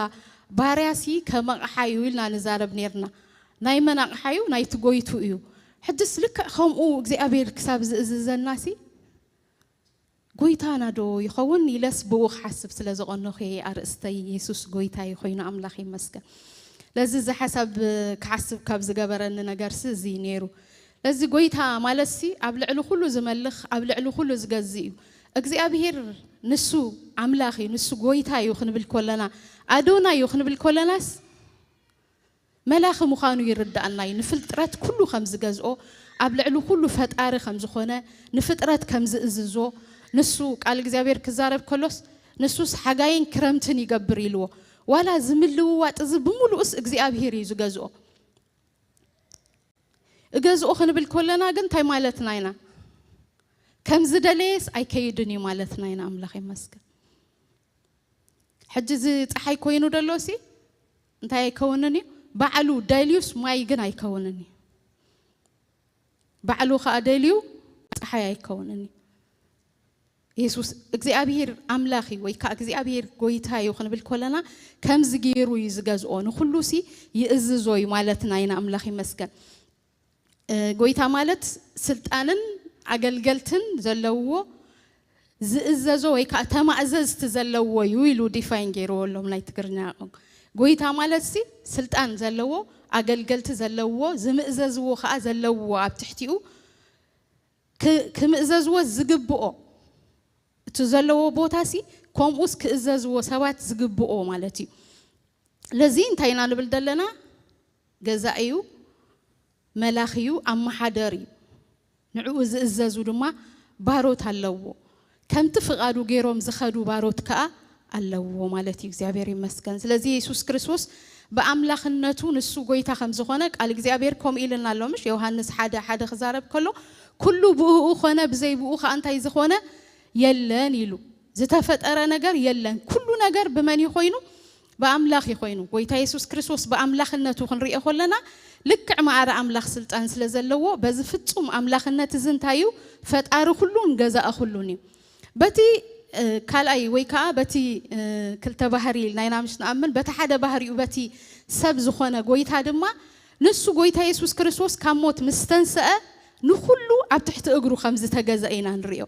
ባርያሲ ከም ኣቕሓ እዩ ኢልና ንዛረብ ነርና። ናይ መን ኣቕሓ እዩ? ናይቲ ጎይቱ እዩ። ሕጅስ ልክዕ ከምኡ እግዚኣብሔር ክሳብ ዝእዝዘናሲ ጎይታና ዶ ይኸውን ኢለስ ብኡ ክሓስብ ስለ ዝቐነኹ እየ ኣርእስተይ የሱስ ጎይታ እዩ ኮይኑ ኣምላኽ ይመስገን። ለዚ እዚ ሓሳብ ክሓስብ ካብ ዝገበረኒ ነገርሲ እዚ እዩ ነይሩ። ለዚ ጎይታ ማለትሲ ኣብ ልዕሊ ኩሉ ዝመልኽ ኣብ ልዕሊ ኩሉ ዝገዝእ እዩ። እግዚኣብሔር ንሱ ኣምላኽ እዩ፣ ንሱ ጎይታ እዩ ክንብል ከለና ኣዶና እዩ ክንብል ከለናስ መላኺ ምዃኑ ይርዳኣና እዩ። ንፍጥረት ኩሉ ከም ዝገዝኦ፣ ኣብ ልዕሊ ኩሉ ፈጣሪ ከም ዝኾነ፣ ንፍጥረት ከም ዝእዝዞ፣ ንሱ ቃል እግዚኣብሔር ክዛረብ ከሎስ ንሱስ ሓጋይን ክረምትን ይገብር ኢልዎ። ዋላ እዚ ምልውዋጥ እዚ ብምሉእስ እግዚኣብሔር እዩ ዝገዝኦ። እገዝኦ ክንብል ከለና ግን እንታይ ማለትና ኢና? ከም ዝደለየስ ኣይከይድን እዩ ማለትና ኢና። ኣምላኽ ይመስገን። ሕጂ እዚ ፀሓይ ኮይኑ ደሎሲ እንታይ ኣይከውንን እዩ? ባዕሉ ደልዩስ ማይ ግን ኣይከውንን እዩ። ባዕሉ ከዓ ደልዩ ፀሓይ ኣይከውንን እዩ። የሱስ እግዚኣብሔር ኣምላኽ እዩ ወይ ከዓ እግዚኣብሔር ጎይታ እዩ ክንብል ከለና ከምዚ ገይሩ እዩ ዝገዝኦ። ንኩሉሲ ይእዝዞ እዩ ማለትና ኢና። ኣምላኽ ይመስገን። እ፣ ጎይታ ማለት ስልጣንን ኣገልገልትን ዘለውዎ ዝእዘዞ ወይ ከዓ ተማእዘዝቲ ዘለዎ እዩ ኢሉ ዲፋይን ገይርዎ ኣሎም ናይ ትግርኛ ቋንቋ። ጎይታ ማለት ሲ ስልጣን ዘለዎ፣ ኣገልገልቲ ዘለዎ፣ ዝምእዘዝዎ ከዓ ዘለዎ፣ ኣብ ትሕቲኡ ክ- ክምእዘዝዎ ዝግብኦ፣ እቲ ዘለዎ ቦታ ሲ ከምኡስ ክእዘዝዎ ሰባት ዝግብኦ ማለት እዩ። ለዚ እንታይ ኢና ንብል ዘለና? ገዛኢ እዩ፣ መላኺ እዩ፣ ኣመሓደር እዩ። ንዕኡ ዝእዘዙ ድማ ባሮት ኣለዎ። ከምቲ ፍቓዱ ገይሮም ዝኸዱ ባሮት ከኣ ኣለዎ ማለት እዩ። እግዚኣብሔር ይመስገን። ስለዚ የሱስ ክርስቶስ ብኣምላኽነቱ ንሱ ጎይታ ከም ዝኾነ ቃል እግዚኣብሔር ከምኡ ኢልና ኣሎ። ምሽ ዮሃንስ ሓደ ሓደ ክዛረብ ከሎ፣ ኩሉ ብእኡ ኾነ፣ ብዘይ ብእኡ ኸኣ እንታይ ዝኾነ የለን ኢሉ። ዝተፈጠረ ነገር የለን። ኩሉ ነገር ብመን እዩ ኮይኑ? ብኣምላኽ እዩ ኮይኑ። ጎይታ የሱስ ክርስቶስ ብኣምላኽነቱ ክንሪኦ ከለና፣ ልክዕ ማዕረ ኣምላኽ ስልጣን ስለ ዘለዎ፣ በዚ ፍጹም ኣምላኽነት እዚ እንታይ እዩ? ፈጣሪ ኩሉን ገዛኢ ኩሉን እዩ። በቲ እ፣ ካልኣይ ወይ ከዓ በቲ እ፣ ክልተ ባህሪ ኢልና ኢና ምሽ ንኣምን፣ በቲ ሓደ ባህሪኡ በቲ ሰብ ዝኾነ ጎይታ ድማ፣ ንሱ ጎይታ የሱስ ክርስቶስ ካብ ሞት ምስ ተንስአ፣ ንኹሉ ኣብ ትሕቲ እግሩ ከም ዝተገዘአ ኢና ንሪኦ።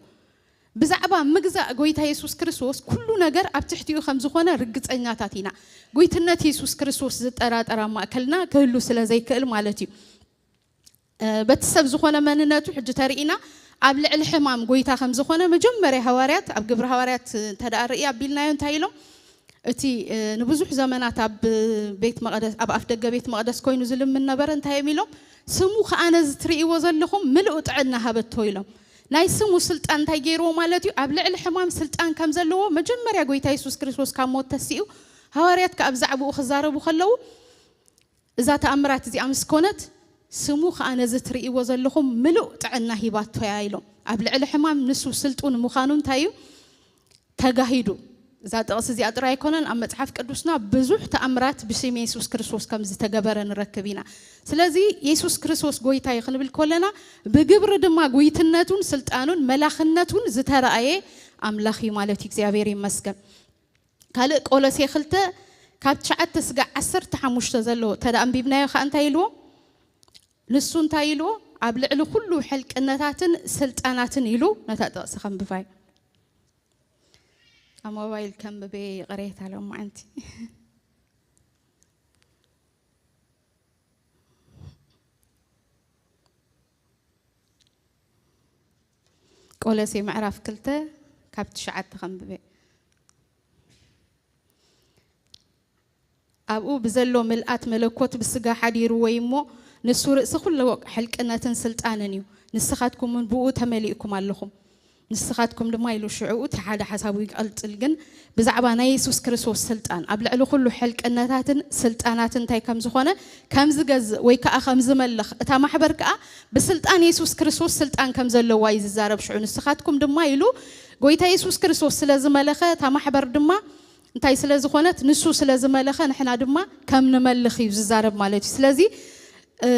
ብዛዕባ ምግዛእ ጎይታ የሱስ ክርስቶስ ኩሉ ነገር ኣብ ትሕቲኡ ከም ዝኾነ ርግጸኛታት ኢና። ጎይትነት የሱስ ክርስቶስ ዝጠራጠር ኣብ ማእከልና ክህሉ ስለ ዘይክእል ማለት እዩ። እ፣ በቲ ሰብ ዝኾነ መንነቱ ሕጂ ተርኢና ኣብ ልዕሊ ሕማም ጎይታ ከም ዝኾነ መጀመርያ ሃዋርያት ኣብ ግብሪ ሃዋርያት እንተ ደኣ ርኢ ኣቢልናዮ እንታይ ኢሎም? እቲ እ፣ ንብዙሕ ዘመናት ኣብ ቤት መቕደስ፣ ኣብ ኣፍ ደገ ቤት መቕደስ ኮይኑ ዝልምን ነበረ። እንታይ እዮም ኢሎም? ስሙ ከኣ ነዚ ትርእይዎ ዘለኹም ምሉእ ጥዕና ሃበቶ ኢሎም። ናይ ስሙ ስልጣን እንታይ ገይርዎ ማለት እዩ? ኣብ ልዕሊ ሕማም ስልጣን ከም ዘለዎ መጀመርያ ጎይታ የሱስ ክርስቶስ ካብ ሞት ተሲኡ፣ ሃዋርያት ከኣ ብዛዕባኡ ክዛረቡ ከለዉ፣ እዛ ተኣምራት እዚኣ ምስ ኮነት፣ ስሙ ከኣ ነዚ ትርእይዎ ዘለኹም ምሉእ ጥዕና ሂባቶ እያ ኢሎም። ኣብ ልዕሊ ሕማም ንሱ ስልጡን ምዃኑ እንታይ እዩ? ተጋሂዱ። እዛ ጥቕሲ እዚኣ ጥራይ ኣይኮነን፣ ኣብ መጽሓፍ ቅዱስና ብዙሕ ተኣምራት ብሽም የሱስ ክርስቶስ ከም ዝተገበረ ንረክብ ኢና። ስለዚ የሱስ ክርስቶስ ጎይታ እዩ ክንብል ከለና፣ ብግብሪ ድማ ጉይትነቱን ስልጣኑን መላኽነቱን ዝተራእየ ኣምላኽ እዩ ማለት እዩ። እግዚኣብሔር ይመስገን። ካልእ ቆሎሴ ክልተ ካብ ትሽዓተ ስጋዕ ዓሰርተ ሓሙሽተ ዘሎ ተዳ ኣንቢብናዮ ከኣ እንታይ ኢልዎ? ንሱ እንታይ ኢልዎ? ኣብ ልዕሊ ኩሉ ሕልቅነታትን ስልጣናትን ኢሉ ነታ ጥቕሲ ከንብባይ። ኣብ ሞባይል ከንብቤ ይቕሬታ ሎማዓንቲ። ቆሎሴ ምዕራፍ ክልተ ካብ ትሽዓተ ከንብቤ። ኣብኡ ብዘሎ ምልኣት መለኮት ብስጋ ሓዲሩ ወይ እሞ ንሱ ርእሲ ኩሎ ሕልቅነትን ስልጣንን እዩ። ንስኻትኩም እውን ብኡ ተመሊእኩም ኣለኹም። ንስኻትኩም ድማ ኢሉ ሽዕኡ እቲ ሓደ ሓሳቡ ይቐልጥል፣ ግን ብዛዕባ ናይ የሱስ ክርስቶስ ስልጣን ኣብ ልዕሊ ኩሉ ሕልቅነታትን ስልጣናትን እንታይ ከም ዝኾነ፣ ከም ዝገዝእ ወይ ከዓ ከም ዝመልኽ፣ እታ ማሕበር ከዓ ብስልጣን የሱስ ክርስቶስ ስልጣን ከም ዘለዋ እዩ ዝዛረብ። ሽዑ ንስኻትኩም ድማ ኢሉ ጎይታ የሱስ ክርስቶስ ስለ ዝመለኸ፣ እታ ማሕበር ድማ እንታይ ስለ ዝኾነት፣ ንሱ ስለ ዝመለኸ ንሕና ድማ ከም ንመልኽ እዩ ዝዛረብ ማለት እዩ። ስለዚ እ፣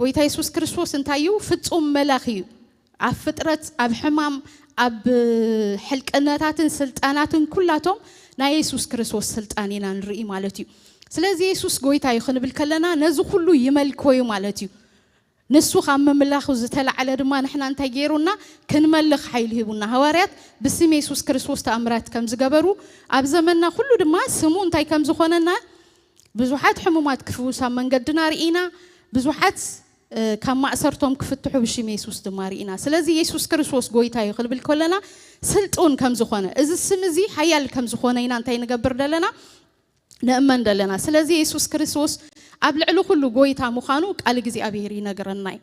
ጎይታ የሱስ ክርስቶስ እንታይ እዩ? ፍጹም መላኽ እዩ። ኣብ ፍጥረት፣ ኣብ ሕማም፣ ኣብ ሕልቅነታትን ስልጣናትን ኩላቶም ናይ የሱስ ክርስቶስ ስልጣን ኢና ንርኢ ማለት እዩ። ስለዚ የሱስ ጎይታ እዩ ክንብል ከለና ነዚ ኩሉ ይመልኮ እዩ ማለት እዩ። ንሱ ካብ ምምላኹ ዝተላዕለ ድማ ንሕና እንታይ ገይሩና? ክንመልኽ ሓይሊ ሂቡና። ሃዋርያት ብስም የሱስ ክርስቶስ ተኣምራት ከም ዝገበሩ፣ ኣብ ዘመንና ኩሉ ድማ ስሙ እንታይ ከም ዝኾነና፣ ብዙሓት ሕሙማት ክፍውሱ ኣብ መንገድና ርኢና፣ ብዙሓት እ፣ ካብ ማእሰርቶም ክፍትሑ ብሽም የሱስ ድማ ርኢና። ስለዚ የሱስ ክርስቶስ ጎይታ እዩ ክንብል ከለና ስልጡን ከም ዝኾነ፣ እዚ ስም እዚ ሓያል ከም ዝኾነ ኢና እንታይ ንገብር ደለና? ንእመን ደለና። ስለዚ የሱስ ክርስቶስ ኣብ ልዕሊ ኩሉ ጎይታ ምዃኑ ቃል እግዚኣብሔር ይነግረና እዩ።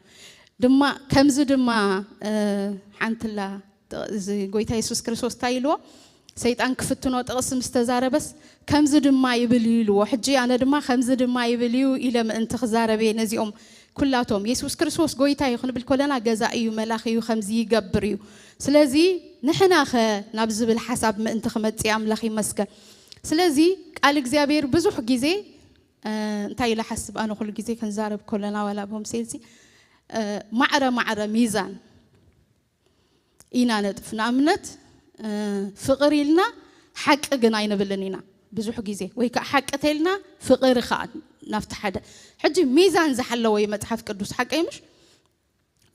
ድማ ከምዚ ድማ እ፣ ሓንትላ እዚ ጎይታ የሱስ ክርስቶስ እንታይ ኢልዎ? ሰይጣን ክፍትኖ ጥቕሲ ምስ ተዛረበስ ከምዚ ድማ ይብል እዩ ኢልዎ። ሕጂ ኣነ ድማ ከምዚ ድማ ይብል እዩ ኢለ ምእንቲ ክዛረብ እየ ነዚኦም ኩላቶም። የሱስ ክርስቶስ ጎይታ እዩ ክንብል ከለና ገዛኢ እዩ፣ መላኺ እዩ፣ ከምዚ ይገብር እዩ። ስለዚ ንሕናኸ ናብ ዝብል ሓሳብ ምእንቲ ክመጽእ ኣምላኽ ይመስገን። ስለዚ ቃል እግዚኣብሔር ብዙሕ ግዜ እ፣ እንታይ ኢለ ሓስብ ኣነ ኩሉ ግዜ ክንዛረብ ከለና ዋላ ብሆም ሴልሲ እ፣ ማዕረ ማዕረ ሚዛን ኢና ነጥፍ። ንኣብነት እ፣ ፍቕሪ ኢልና ሓቂ ግን ኣይንብልን ኢና ብዙሕ ግዜ፣ ወይ ከዓ ሓቂ ተልና ፍቕሪ ከዓ ናብቲ ሓደ። ሕጂ ሚዛን ዝሓለወ እዩ መጽሓፍ ቅዱስ፣ ሓቀይ ምሽ?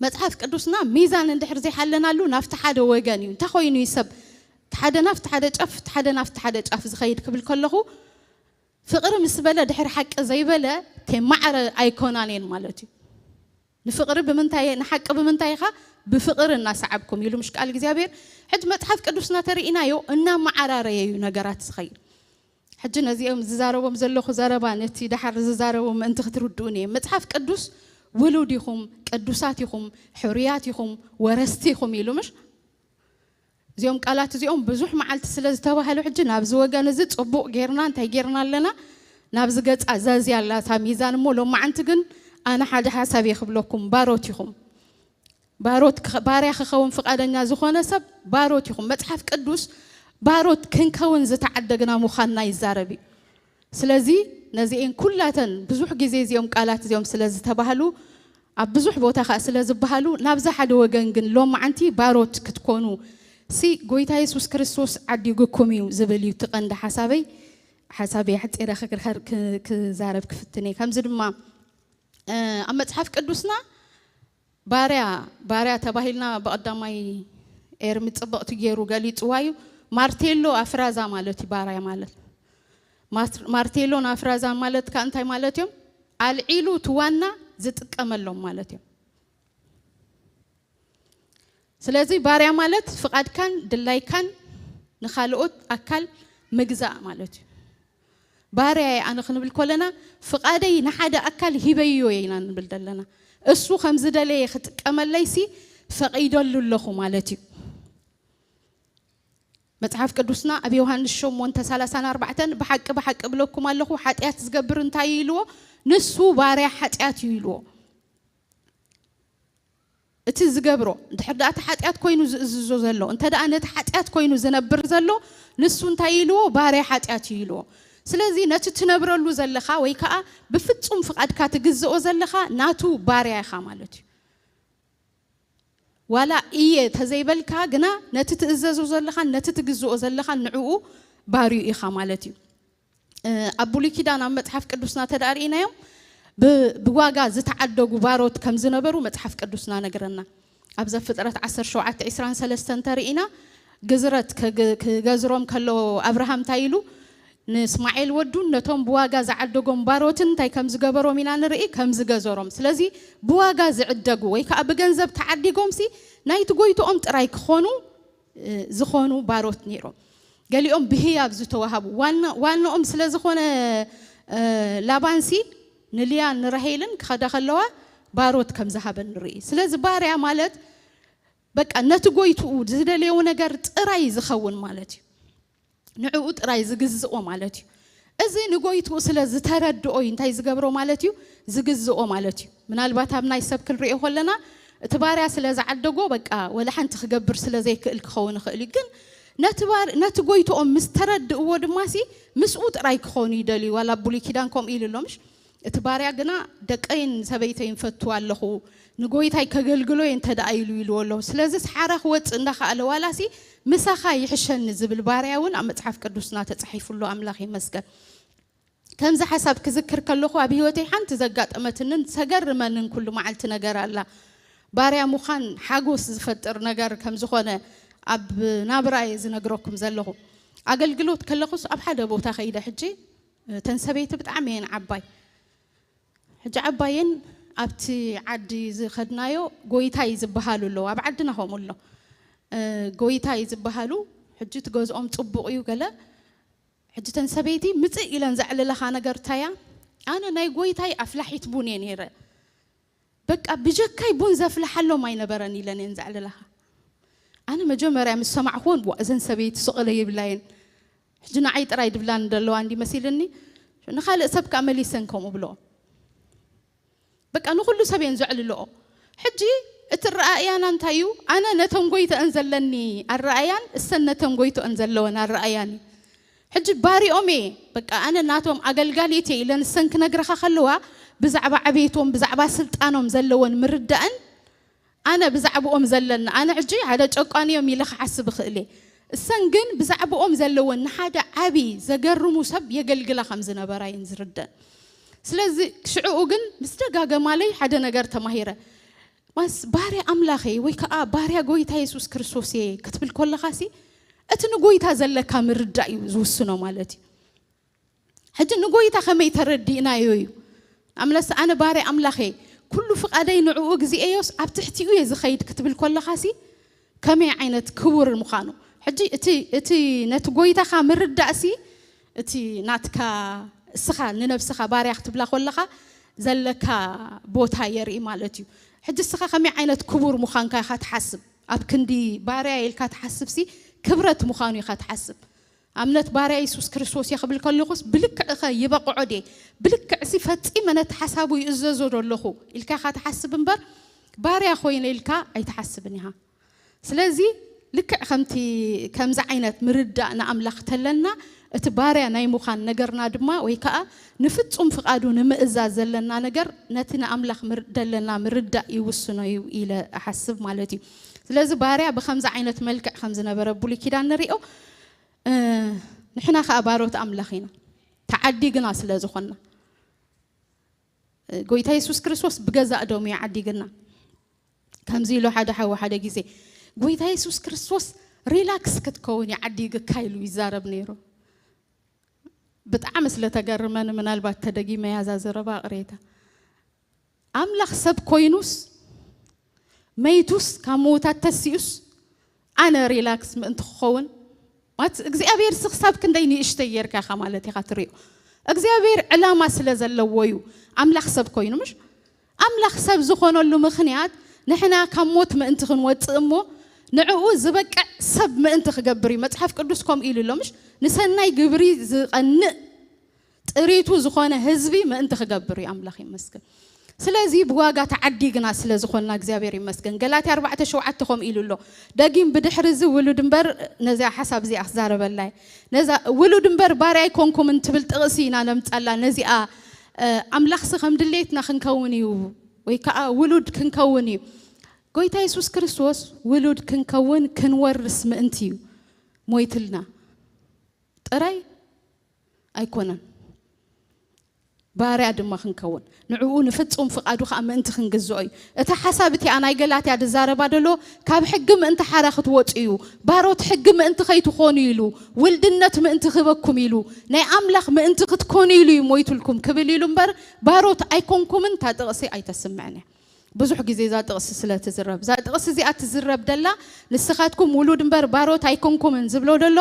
መጽሓፍ ቅዱስና ሚዛን እንድሕር ዘይሓለናሉ ናብቲ ሓደ ወገን እዩ። እንታይ ኮይኑ እዩ ሰብ እቲ ሓደ ናብቲ ሓደ ጫፍ፣ እቲ ሓደ ናብቲ ሓደ ጫፍ ዝኸይድ ክብል ከለኹ ፍቕሪ ምስ በለ ድሕሪ ሓቂ ዘይበለ ከማዕረ ኣይኮናን እየን ማለት እዩ። ንፍቕሪ ብምንታይ፣ ንሓቂ ብምንታይ ኢኻ? ብፍቕሪ እናሰዓብኩም ኢሉ ምሽ ቃል እግዚኣብሔር። ሕጂ መጽሓፍ ቅዱስና ተርእናዮ እናመዓራረየ እዩ ነገራት ዝኸይድ። ሕጂ ነዚኦም ዝዛረቦም ዘለኹ ዘረባ ነቲ ደሓር ዝዛረቦም ምእንቲ ክትርድኡን እየ። መጽሓፍ ቅዱስ ውሉድ ኢኹም፣ ቅዱሳት ኢኹም፣ ሕሩያት ኢኹም፣ ወረስቲ ኢኹም ኢሉ ምሽ። እዚኦም ቃላት እዚኦም ብዙሕ መዓልቲ ስለ ዝተባህሉ ሕጂ ናብዚ ወገን እዚ ጽቡቕ ጌርና እንታይ ጌርና ኣለና? ናብዚ ገጻ ዛዝያ ኣላ እታ ሚዛን። እሞ ሎማዓንቲ ግን ኣነ ሓደ ሓሳብ እየ ክብለኩም፣ ባሮት ኢኹም። ባሮት ክኸ-፣ ባርያ ክኸውን ፍቓደኛ ዝኾነ ሰብ ባሮት ይኹን። መጽሓፍ ቅዱስ ባሮት ክንከውን ዝተዓደግና ምዃንና ይዛረብ እዩ። ስለዚ ነዚኤን ኩላተን ብዙሕ ግዜ እዚኦም ቃላት እዚኦም ስለ ዝተባህሉ ኣብ ብዙሕ ቦታ ኸኣ ስለ ዝበሃሉ ናብዛ ሓደ ወገን ግን ሎማዓንቲ ባሮት ክትኮኑ ሲ ጎይታ የሱስ ክርስቶስ ዓዲጉኩም እዩ ዝብል እዩ እቲ ቀንዲ ሓሳበይ። ሓሳበይ ኣሕጺረ ክክር-፣ ክ-፣ ክዛረብ ክፍትን እየ። ከምዚ ድማ እ፣ ኣብ መጽሓፍ ቅዱስና ባርያ፣ ባርያ ተባሂልና ብቐዳማይ ኤርሚ ጽብቕቲ ገይሩ ገሊጽዋ እዩ። ማርቴሎ ኣፍራዛ ማለት እዩ ባርያ ማለት። ማስ-፣ ማርቴሎን ኣፍራዛን ማለት ከኣ እንታይ ማለት እዮም? ኣልዒሉ እቲ ዋና ዝጥቀመሎም ማለት እዮም። ስለዚ ባርያ ማለት ፍቓድካን ድላይካን ንኻልኦት ኣካል ምግዛእ ማለት እዩ። ባርያ እየ ኣነ ክንብል ከለና ፍቓደይ ንሓደ ኣካል ሂበዮ እየ ኢና ንብል ዘለና። እሱ ከም ዝደለየ ክጥቀመለይሲ ፈቒደሉ ኣለኹ ማለት እዩ። መጽሓፍ ቅዱስና ኣብ ዮሃንስ ሸሞንተ ሰላሳን ኣርባዕተን ብሓቂ ብሓቂ እብለኩም ኣለኹ ሓጢኣት ዝገብር እንታይ እዩ ኢልዎ? ንሱ ባርያ ሓጢኣት እዩ ኢልዎ። እቲ ዝገብሮ እንድሕር ደኣ እቲ ሓጢኣት ኮይኑ ዝእዝዞ ዘሎ፣ እንተ ደኣ ነቲ ሓጢኣት ኮይኑ ዝነብር ዘሎ፣ ንሱ እንታይ ኢልዎ? ባርያ ሓጢኣት እዩ ኢልዎ። ስለዚ ነቲ ትነብረሉ ዘለኻ ወይ ከኣ ብፍጹም ፍቓድካ ትግዝኦ ዘለኻ ናቱ ባርያ ኢኻ ማለት እዩ። ዋላ እየ ተዘይበልካ ግና ነቲ ትእዘዞ ዘለኻን ነቲ ትግዝኦ ዘለኻን ንዕኡ ባርዩ ኢኻ ማለት እዩ። እ፣ ኣብ ብሉይ ኪዳን ኣብ መጽሓፍ ቅዱስና ተዳርእናዮም ብ-፣ ብዋጋ ዝተዓደጉ ባሮት ከም ዝነበሩ መጽሓፍ ቅዱስና ነግረና። ኣብ ዘፍጥረት ዓሰርተ ሸውዓተ ዕስራን ሰለስተን ተርእና ግዝረት ክግ-፣ ክገዝሮም ከሎ ኣብርሃም እንታይ ኢሉ? ንእስማኤል ወዱን ነቶም ብዋጋ ዝዓደጎም ባሮትን እንታይ ከም ዝገበሮም ኢና ንርኢ፣ ከም ዝገዘሮም። ስለዚ ብዋጋ ዝዕደጉ ወይ ከኣ ብገንዘብ ተዓዲጎምሲ ናይቲ ጎይትኦም ጥራይ ክኾኑ፣ እ፣ ዝኾኑ ባሮት ነይሮም። ገሊኦም ብህያብ ዝተዋሃቡ፣ ዋና-፣ ዋናኦም ስለ ዝኾነ፣ እ፣ ላባንሲ ንልያን ንራሄልን ክኸዳ ከለዋ ባሮት ከም ዝሃበን ንርኢ። ስለዚ ባርያ ማለት በቃ ነቲ ጎይትኡ ዝደለዮ ነገር ጥራይ ዝኸውን ማለት እዩ። ንዕኡ ጥራይ ዝግዝኦ ማለት እዩ። እዚ ንጎይትኡ ስለ ዝተረድኦ እዩ እንታይ ዝገብሮ ማለት እዩ? ዝግዝኦ ማለት እዩ። ምናልባት ኣብ ናይ ሰብ ክንሪኦ ከለና እቲ ባርያ ስለ ዝዓደጎ በቃ ወላ ሓንቲ ክገብር ስለ ዘይክእል ክኸውን ይኽእል እዩ። ግን ነቲ ባር-፣ ነቲ ጎይትኦም ምስ ተረድእዎ ድማሲ ምስኡ ጥራይ ክኾኑ ይደልዩ። ዋላ ኣብ ብሉይ ኪዳን ከምኡ ኢሉ ኣሎ ምሽ? እቲ ባርያ ግና ደቀይን ሰበይተይን ፈቱ ኣለኹ፣ ንጎይታይ ከገልግሎ እየ እንተ ደኣ ኢሉ ኢልዎ ኣሎ። ስለዚ ሰሓራ ክወጽእ እንዳኸኣለ ዋላሲ ምሳኻ ይሕሸኒ ዝብል ባርያ እውን ኣብ መጽሓፍ ቅዱስና ተጻሒፉ ኣሎ። ኣምላኽ ይመስገን። ከምዚ ሓሳብ ክዝክር ከለኹ ኣብ ህይወተይ ሓንቲ ዘጋጠመትንን ዘገርመንን ኩሉ መዓልቲ ነገር ኣላ። ባርያ ምዃን ሓጎስ ዝፈጥር ነገር ከም ዝኾነ ኣብ ናብራ እየ ዝነግረኩም ዘለኹ። ኣገልግሎት ከለኹስ ኣብ ሓደ ቦታ ከይደ ሕጂ እተን ሰበይቲ ብጣዕሚ እየን ዓባይ። ሕጂ ዓባየን ኣብቲ ዓዲ ዝኸድናዮ ጎይታይ ዝበሃሉ ኣለዉ። ኣብ ዓድና ከምኡ ኣሎ። እ፣ ጎይታይ ዝበሃሉ ሕጂ እቲ ገዝኦም ጽቡቕ እዩ ገለ። ሕጂ እተን ሰበይቲ ምጽእ ኢለን ዘዕልለኻ ነገር እንታይ እያ? ኣነ ናይ ጎይታይ ኣፍላሒት ቡን እየ ነይረ። በቃ ብጀካይ ቡን ዘፍልሓሎም ኣይነበረን ኢለን እየን ዘዕልለኻ። ኣነ መጀመርያ ምስ ሰማዕኹወን፣ "ዋ፣ እዘን ሰበይቲ ስቕ ኢለ ይብላ እየን። ሕጂ ንዓይ ጥራይ ድብላኒ ዘለዋ እንዲ መሲልኒ፣ ንኻልእ ሰብ ከኣ መሊሰን ከምኡ ብለኦ." በቃ ንኹሉ ሰብ እየን ዘዕልልኦ። ሕጂ እቲ ኣረኣእያና እንታይ እዩ? ኣነ ነተን ጎይተአን ዘለኒ ኣረኣእያን እሰን ነተን ጎይተአን ዘለወን ኣረኣእያን እዩ። ሕጂ ባሪኦም እየ፣ በቃ ኣነ ናቶም ኣገልጋሊት እየ ኢለን እሰን ክነግረኻ ከለዋ፣ ብዛዕባ ዕቤቶም፣ ብዛዕባ ስልጣኖም ዘለወን ምርዳእን ኣነ ብዛዕባኦም ዘለኒ፣ ኣነ ሕጂ ሓደ ጨቋኒ እዮም ኢለ ክሓስብ እኽእል እየ። እሰን ግን ብዛዕባኦም ዘለወን ንሓደ ዓቢ ዘገርሙ ሰብ የገልግላ ከም ዝነበራ እየን ዝርደን። ስለዚ ሽዕኡ ግን ምስ ደጋገማለይ ሓደ ነገር ተማሂረ። ማስ ባርያ ኣምላኸይ ወይ ከኣ ባርያ ጎይታ የሱስ ክርስቶስ እየ ክትብል ከለኻሲ፣ እቲ ንጎይታ ዘለካ ምርዳእ እዩ ዝውስኖ ማለት እዩ። ሕጂ ንጎይታ ከመይ ተረዲእናዮ እዩ? ኣምለስ ኣነ ባርያ ኣምላኽ እየ፣ ኩሉ ፍቓደይ ንዕኡ እግዚኣብሄርስ ኣብ ትሕቲኡ እየ ዝኸይድ ክትብል ከለኻሲ ከመይ ዓይነት ክቡር ምዃኑ። ሕጂ እቲ፣ እቲ ነቲ ጎይታኻ ምርዳእሲ እቲ ናትካ እስኻ ንነብስኻ ባርያ ክትብላ ከለኻ ዘለካ ቦታ የርኢ ማለት እዩ። ሕጂ እስኻ ከመይ ዓይነት ክቡር ምዃንካ ኢኻ ትሓስብ? ኣብ ክንዲ ባርያ ኢልካ ትሓስብሲ ክብረት ምዃኑ ኢኻ ትሓስብ። ኣብነት ባርያ የሱስ ክርስቶስ እየ ክብል ከለኹስ ብልክዕኸ ይበቕዖ ድየ? ብልክዕሲ ፈጺመ ነቲ ሓሳቡ ይእዘዞ ዶ ኣለኹ ኢልካ ኢኻ ትሓስብ እምበር ባርያ ኮይነ ኢልካ ኣይትሓስብን ኢኻ። ስለዚ ልክዕ ከምቲ ከምዚ ዓይነት ምርዳእ ንኣምላኽ ተለና እቲ ባርያ ናይ ምዃን ነገርና ድማ ወይ ከዓ ንፍጹም ፍቓዱ ንምእዛዝ ዘለና ነገር ነቲ ንኣምላኽ ምር- ደለና ምርዳእ ይውስኖ እዩ ኢለ እሓስብ ማለት እዩ። ስለዚ ባርያ ብከምዚ ዓይነት መልክዕ ከም ዝነበረ ብሉይ ኪዳን ንሪኦ። እ፣ ንሕና ከዓ ባሮት ኣምላኽ ኢና፣ ተዓዲግና ስለ ዝኾንና። እ፣ ጎይታ የሱስ ክርስቶስ ብገዛእ ደሙ እዩ ዓዲግና። ከምዚ ኢሉ ሓደ ሓው ሓደ ግዜ፣ "ጎይታ የሱስ ክርስቶስ ሪላክስ ክትከውን ይዓዲግካ" ኢሉ ይዛረብ ነይሩ። ብጣዕሚ ስለ ተገርመኒ ምናልባት ተደጊመያ እዛ ዘረባ ቅሬታ። ኣምላኽ ሰብ ኮይኑስ መይቱስ ካብ ምዉታት ተሲኡስ ኣነ ሪላክስ ምእንቲ ክኸውን ማለት እግዚኣብሔር ሲ ክሳብ ክንደይ ንእሽተይ ጌርካ ኢኻ ማለት ኢኻ ትሪኦ። እግዚኣብሔር ዕላማ ስለ ዘለዎ እዩ ኣምላኽ ሰብ ኮይኑ ምሽ ኣምላኽ ሰብ ዝኾነሉ ምኽንያት ንሕና ካብ ሞት ምእንቲ ክንወፅእ እሞ ንዕኡ ዝበቅዕ ሰብ ምእንቲ ክገብር እዩ። መፅሓፍ ቅዱስ ከምኡ ኢሉ ኣሎ ምሽ ንሰናይ ግብሪ ዝቐንእ ጥሪቱ ዝኾነ ህዝቢ ምእንቲ ክገብር እዩ። ኣምላኽ ይመስገን። ስለዚ ብዋጋ ተዓዲግና ስለ ዝኾንና እግዚኣብሔር ይመስገን። ገላትያ ኣርባዕተ ሸውዓተ ከምኡ ኢሉ ኣሎ። ደጊም ብድሕሪ እዚ ውሉድ እምበር ነዚኣ ሓሳብ እዚኣ ክዛረበላ እየ። ነዛ ውሉድ እምበር ባርያ ኣይኮንኩምን ትብል ጥቕሲ ኢና ነምጻላ። ነዚኣ ኣምላኽሲ ከም ድሌትና ክንከውን እዩ ወይ ከዓ ውሉድ ክንከውን እዩ። ጎይታ የሱስ ክርስቶስ ውሉድ ክንከውን ክንወርስ ምእንቲ እዩ ሞይትልና ጥራይ ኣይኮነን። ባርያ ድማ ክንከውን ንዕኡ ንፍጹም ፍቓዱ ከዓ ምእንቲ ክንግዝኦ እዩ። እቲ ሓሳብ እቲኣ ናይ ገላትያ ዝዛረባ ደሎ ካብ ሕጊ ምእንቲ ሓራ ክትወፁ እዩ። ባሮት ሕጊ ምእንቲ ከይትኾኑ ኢሉ ውልድነት ምእንቲ ክህበኩም ኢሉ ናይ ኣምላኽ ምእንቲ ክትኮኑ ኢሉ እዩ ሞይቱልኩም ክብል ኢሉ እምበር ባሮት ኣይኮንኩምን እታ ጥቕሲ ኣይተስምዕን እያ። ብዙሕ ግዜ እዛ ጥቕሲ ስለ ትዝረብ እዛ ጥቕሲ እዚኣ ትዝረብ ደላ ንስኻትኩም ውሉድ እምበር ባሮት ኣይኮንኩምን ዝብሎ ደሎ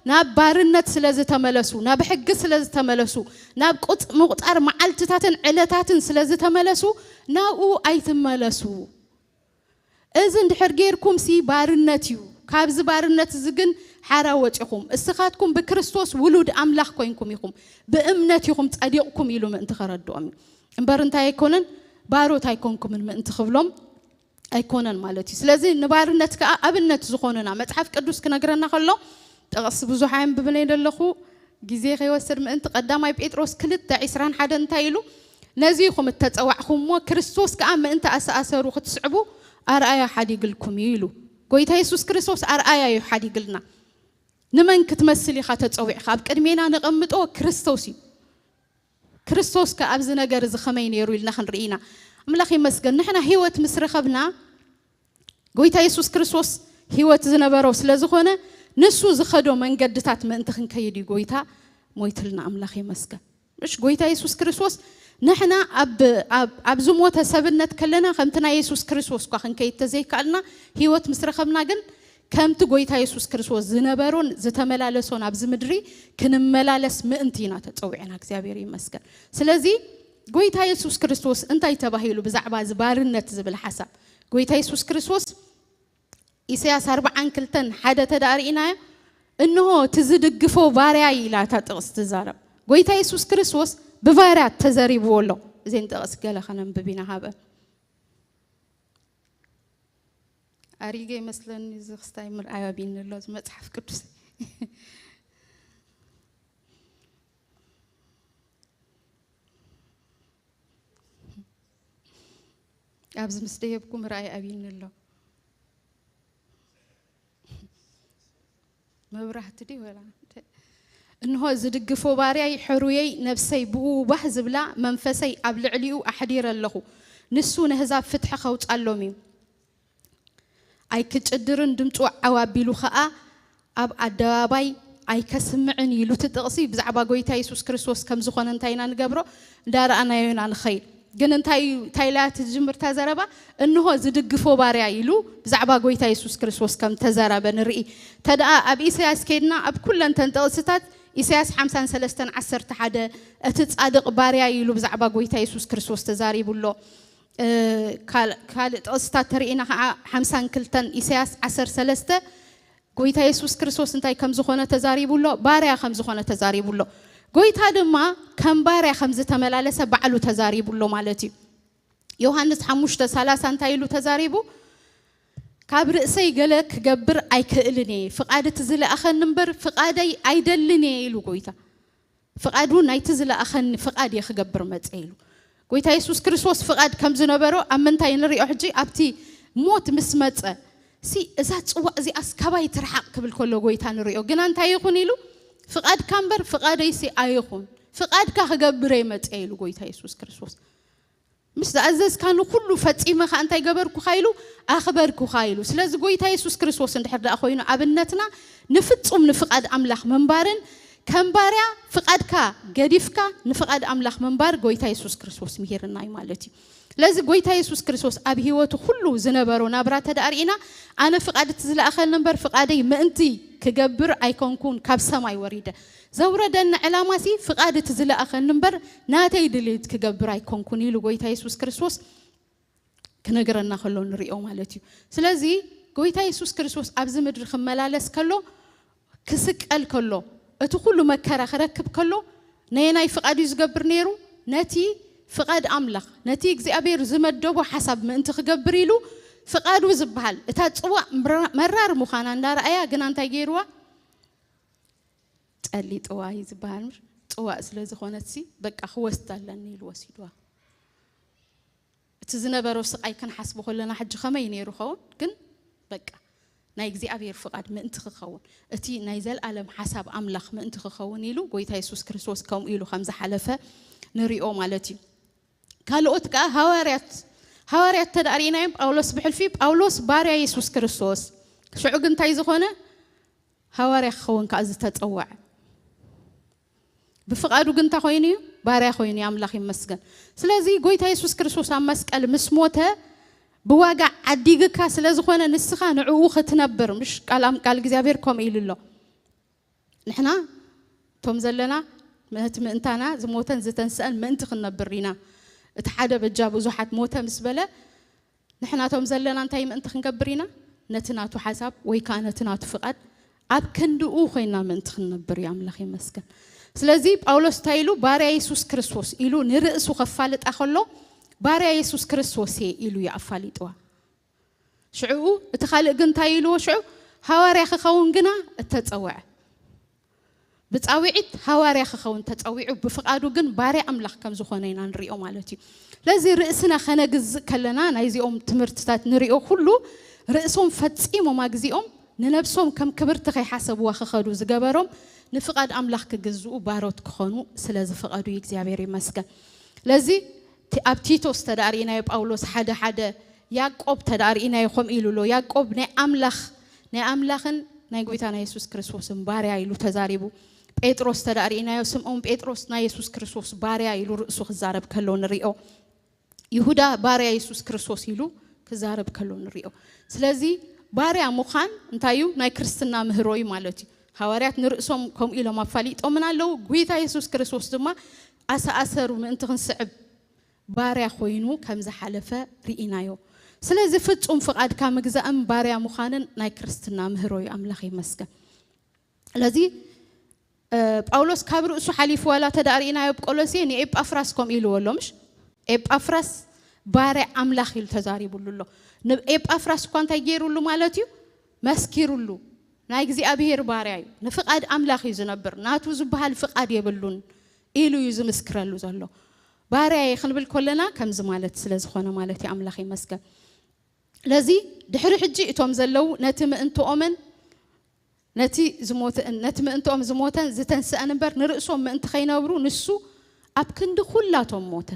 ናብ ባርነት ስለ ዝተመለሱ ናብ ሕጊ ስለ ዝተመለሱ ናብ ቁፅ ምቁፃር መዓልትታትን ዕለታትን ስለ ዝተመለሱ ናብኡ ኣይትመለሱ። እዚ እንድሕር ጌርኩም ሲ ባርነት እዩ። ካብዚ ባርነት እዚ ግን ሓራ ወፂኹም እስኻትኩም ብክርስቶስ ውሉድ ኣምላኽ ኮይንኩም ኢኹም። ብእምነት ኢኹም ፀዲቕኩም ኢሉ ምእንቲ ከረድኦም እዩ እምበር እንታይ ኣይኮነን ባሮት ኣይኮንኩምን ምእንቲ ክብሎም ኣይኮነን ማለት እዩ። ስለዚ ንባርነት ከዓ ኣብነት ዝኾኑና መፅሓፍ ቅዱስ ክነግረና ከሎ ጥቕሲ ብዙሕ ኣየንብብን እየ ዘለኹ ግዜ ከይወስድ ምእንቲ ቀዳማይ ጴጥሮስ ክልተ ዕስራን ሓደን እንታይ ኢሉ ነዚ ኢኹም እተፀዋዕኹምዎ ክርስቶስ ከዓ ምእንቲ ኣሰኣሰሩ ክትስዕቡ ኣርኣያ ሓዲግልኩም እዩ ኢሉ። ጎይታ የሱስ ክርስቶስ ኣርኣያ እዩ ሓዲግልና። ንመን ክትመስል ኢኻ ተፀዊዕካ ኣብ ቅድሜና ነቐምጦ ክርስቶስ እዩ። ክርስቶስ ከ ኣብዚ ነገር እዚ ከመይ ነይሩ ኢልና ክንርኢ ኢና። ኣምላኽ ይመስገን ንሕና ህይወት ምስ ረኸብና ጎይታ የሱስ ክርስቶስ ህይወት ዝነበሮ ስለ ዝኾነ ንሱ ዝኸዶ መንገድታት ምእንቲ ክንከይድ እዩ ጎይታ ሞይትልና። ኣምላኽ ይመስገን። ምሽ ጎይታ የሱስ ክርስቶስ ንሕና ኣብ ኣብ- ኣብ ዝሞተ ሰብነት ከለና ከምቲ ናይ የሱስ ክርስቶስ እኳ ክንከይድ ተዘይከኣልና ህይወት ምስ ረኸብና ግን ከምቲ ጎይታ የሱስ ክርስቶስ ዝነበሮን ዝተመላለሶን ኣብዚ ምድሪ ክንመላለስ ምእንቲ ኢና ተፀዊዕና እግዚኣብሔር ይመስገን። ስለዚ ጎይታ የሱስ ክርስቶስ እንታይ ተባሂሉ ብዛዕባ እዚ ባርነት ዝብል ሓሳብ ጎይታ የሱስ ክርስቶስ ኢሳያስ ኣርባዓን ክልተን ሓደ ተዳርኢናዮ እንሆ እቲ ዝድግፎ ባርያ ኢላ እታ ጥቕስ ትዛረብ። ጎይታ የሱስ ክርስቶስ ብባርያ ተዘሪብዎ ኣሎ። እዘን ጥቕስ ገለ ከነንብብ ኢና ሃበ ኣሪገ ይመስለኒ እዚ ክስታይ ምርኣይ ኣቢኒ ኣሎ እዚ መፅሓፍ ቅዱስ ኣብዚ ምስ ደየብኩ ምርኣይ ኣቢኒ ኣሎ። መብራህቲ ድዩ ወላ እንሆ ዝድግፎ ባርያይ ሕሩየይ ነብሰይ ብኡ ባህ ዝብላ መንፈሰይ ኣብ ልዕሊኡ ኣሕዲረ ኣለኹ። ንሱ ነህዛብ ፍትሒ ከውጻሎም እዩ። ኣይክጭድርን ድምፁ ዓው ኣቢሉ ኸኣ ኣብ ኣደባባይ ኣይከስምዕን እዩ ኢሉ እቲ ጥቕሲ ብዛዕባ ጎይታ የሱስ ክርስቶስ ከም ዝኾነ እንታይ ኢና ንገብሮ? እንዳረኣናዮ ኢና ንኸይድ። ግን እንታይ እንታይ ኢላ ትጅምር እታ ዘረባ? እንሆ ዝድግፎ ባርያ ኢሉ ብዛዕባ ጎይታ የሱስ ክርስቶስ ከም ተዛረበ ንርኢ። ተደኣ ኣብ ኢሳያስ ከይድና ኣብ ኩለን ተን ጥቕስታት ኢሳያስ ሓምሳን ሰለስተን ዓሰርተ ሓደ እቲ ጻድቕ ባርያ ኢሉ ብዛዕባ ጎይታ የሱስ ክርስቶስ ተዛሪቡ ኣሎ። ካልእ ጥቕስታት ተርኢና ከዓ ሓምሳን ክልተን ኢሳያስ ዓሰርተ ሰለስተ ጎይታ የሱስ ክርስቶስ እንታይ ከም ዝኾነ ተዛሪቡ ኣሎ፣ ባርያ ከም ዝኾነ ተዛሪቡ ኣሎ። ጎይታ ድማ ከም ባርያ ከም ዝተመላለሰ ባዕሉ ተዛሪቡ ኣሎ ማለት እዩ። ዮሃንስ ሓሙሽተ ሰላሳ እንታይ ኢሉ ተዛሪቡ? ካብ ርእሰይ ገለ ክገብር ኣይክእልን እየ፣ ፍቓድ እቲ ዝለኣኸኒ እምበር ፍቓደይ ኣይደልን እየ ኢሉ ጎይታ። ፍቓዱ ናይቲ ዝለኣኸኒ ፍቓድ እየ ክገብር መፀ ኢሉ። ጎይታ የሱስ ክርስቶስ ፍቓድ ከም ዝነበሮ ኣብ ምንታይ ንሪኦ? ሕጂ ኣብቲ ሞት ምስ መፀ ሲ እዛ ፅዋእ እዚኣስ ካባይ ትርሓቕ ክብል ከሎ ጎይታ ንሪኦ። ግና እንታይ ይኹን ኢሉ? ፍቓድካ እምበር ፍቓደይሲ ኣይኹን፣ ፍቓድካ ክገብር እየ መፀ ኢሉ ጎይታ የሱስ ክርስቶስ። ምስ ዝኣዘዝካኒ ኩሉ ፈጺመ ኸኣ እንታይ ገበርኩኻ ኢሉ? ኣኽበርኩኻ ኢሉ። ስለዚ ጎይታ የሱስ ክርስቶስ እንድሕር ደኣ ኮይኑ ኣብነትና ንፍጹም ንፍቓድ ኣምላኽ ምንባርን ከም ባርያ ፍቓድካ ገዲፍካ ንፍቓድ ኣምላኽ ምንባር ጎይታ የሱስ ክርስቶስ ምሂርና እዩ ማለት እዩ። ስለዚ ጎይታ የሱስ ክርስቶስ ኣብ ህይወቱ ኩሉ ዝነበሮ ናብራ ተደኣ ርኢና ኣነ ፍቓድ እቲ ዝለኣኸኒ እምበር ፍቓደይ ምእንቲ ክገብር ኣይኮንኩን ካብ ሰማይ ወሪደ ዘውረደኒ ዕላማሲ ፍቓድ እቲ ዝለኣኸኒ እምበር ናተይ ድሌት ክገብር ኣይኮንኩን ኢሉ ጎይታ የሱስ ክርስቶስ ክነግረና ከሎ ንሪኦ ማለት እዩ። ስለዚ ጎይታ የሱስ ክርስቶስ ኣብዚ ምድሪ ክመላለስ ከሎ ክስቀል ከሎ እቲ ኩሉ መከራ ክረክብ ከሎ ነየናይ ፍቓድ እዩ ዝገብር ነይሩ? ነቲ ፍቓድ ኣምላኽ ነቲ እግዚኣብሔር ዝመደቦ ሓሳብ ምእንቲ ክገብር ኢሉ ፍቓዱ ዝበሃል እታ ፅዋእ መራር ምዃና እንዳረኣያ ግና እንታይ ገይርዋ? ጠሊጥዋ እዩ ዝበሃል ምሽ? ፅዋእ ስለ ዝኾነትሲ በቃ ክወስድ ኣለኒ ኢሉ ወሲድዋ። እቲ ዝነበሮ ስቓይ ክንሓስቦ ከለና ሕጂ ከመይ ነይሩ ኸውን? ግን በቃ ናይ እግዚኣብሔር ፍቓድ ምእንቲ ክኸውን እቲ ናይ ዘልኣለም ሓሳብ ኣምላኽ ምእንቲ ክኸውን ኢሉ ጎይታ የሱስ ክርስቶስ ከምኡ ኢሉ ከም ዝሓለፈ ንሪኦ ማለት እዩ። ካልኦት ከዓ ሃዋርያት ሃዋርያት ተዳርእናዮም ጳውሎስ ብሕልፊ ጳውሎስ ባርያ የሱስ ክርስቶስ ሽዑ ግን እንታይ ዝኾነ ሃዋርያ ክኸውን ከዓ ዝተፀወዐ ብፍቓዱ ግን እንታይ ኮይኑ እዩ? ባርያ ኮይኑ እዩ። ኣምላኽ ይመስገን። ስለዚ ጎይታ የሱስ ክርስቶስ ኣብ መስቀል ምስ ሞተ ብዋጋ ዓዲግካ ስለ ዝኾነ ንስኻ ንዕኡ ክትነብር ምሽ ቃል ኣም- ቃል እግዚኣብሔር ከምኡ ኢሉ ኣሎ። ንሕና እቶም ዘለና ምህት ምእንታና ዝሞተን ዝተንስአን ምእንቲ ክንነብር ኢና። እቲ ሓደ በጃ ብዙሓት ሞተ ምስ በለ ንሕናቶም ዘለና እንታይ ምእንቲ ክንገብር ኢና? ነቲ ናቱ ሓሳብ ወይ ከዓ ነቲ ናቱ ፍቓድ ኣብ ክንድኡ ኮይና ምእንቲ ክንነብር እዩ። ኣምላኽ ይመስገን። ስለዚ ጳውሎስ እንታይ ኢሉ? ባርያ የሱስ ክርስቶስ ኢሉ ንርእሱ ከፋልጣ ከሎ ባርያ የሱስ ክርስቶስ እየ ኢሉ እዩ ኣፋሊጥዋ። ሽዕኡ እቲ ካልእ ግን እንታይ ኢልዎ? ሽዑ ሃዋርያ ክኸውን ግና እተጸውዐ ብጻውዒት ሃዋርያ ክኸውን ተጸዊዑ ብፍቓዱ ግን ባርያ ኣምላኽ ከም ዝኾነ ኢና ንሪኦ ማለት እዩ። ስለዚ ርእስና ከነግዝእ ከለና ናይዚኦም ትምህርትታት ንሪኦ ኩሉ ርእሶም ፈጺሞም ኣግዚኦም ንነብሶም ከም ክብርቲ ከይሓሰብዋ ክኸዱ ዝገበሮም ንፍቓድ ኣምላኽ ክግዝኡ ባሮት ክኾኑ ስለ ዝፈቐዱ እዩ እግዚኣብሔር ይመስገን። ስለዚ ቲ- ኣብ ቲቶስ ተዳእ ርኢናዮ ጳውሎስ ሓደ ሓደ ያዕቆብ ተዳእ ርኢናዮ ከምኡ ኢሉ ኣሎ። ያዕቆብ ናይ ኣምላኽ ናይ ኣምላኽን ናይ ጎይታና የሱስ ክርስቶስን ባርያ ኢሉ ተዛሪቡ። ጴጥሮስ ተዳእ ርኢናዮ ስምዖን ጴጥሮስ ናይ የሱስ ክርስቶስ ባርያ ኢሉ ርእሱ ክዛረብ ከሎ ንሪኦ። ይሁዳ ባርያ የሱስ ክርስቶስ ኢሉ ክዛረብ ከሎ ንሪኦ። ስለዚ ባርያ ምዃን እንታይ እዩ? ናይ ክርስትና ምህሮ እዩ ማለት እዩ። ሃዋርያት ንርእሶም ከምኡ ኢሎም ኣፋሊጦምን ኣለዉ። ጎይታ የሱስ ክርስቶስ ድማ ኣሰኣሰሩ ምእንቲ ክንስዕብ ባርያ ኮይኑ ከም ዝሓለፈ ርኢናዮ። ስለዚ ፍጹም ፍቓድካ ምግዛእን ባርያ ምዃንን ናይ ክርስትና ምህሮ እዩ። ኣምላኽ ይመስገን። ስለዚ እ፣ ጳውሎስ ካብ ርእሱ ሓሊፉ ዋላ ተዳእ ርኢናዮ ኣብ ቆሎሴ ንኤጳፍራስ ከምኡ ኢልዎ ኣሎ ምሽ? ኤጳፍራስ ባርያ ኣምላኽ ኢሉ ተዛሪቡሉ ኣሎ። ንኤጳፍራስ እኳ እንታይ ገይሩሉ ማለት እዩ? መስኪሩሉ። ናይ እግዚኣብሔር ባርያ እዩ። ንፍቓድ ኣምላኽ እዩ ዝነብር። ናቱ ዝበሃል ፍቓድ የብሉን ኢሉ እዩ ዝምስክረሉ ዘሎ። ባርያ እየ ክንብል ከለና ከምዚ ማለት ስለ ዝኾነ ማለት እዩ። ኣምላኽ ይመስገን። ስለዚ ድሕሪ ሕጂ እቶም ዘለዉ ነቲ ምእንትኦምን ነቲ ዝሞተ ነቲ ምእንትኦም ዝሞተን ዝተንስአን እምበር ንርእሶም ምእንቲ ከይነብሩ ንሱ ኣብ ክንዲ ኩላቶም ሞተ።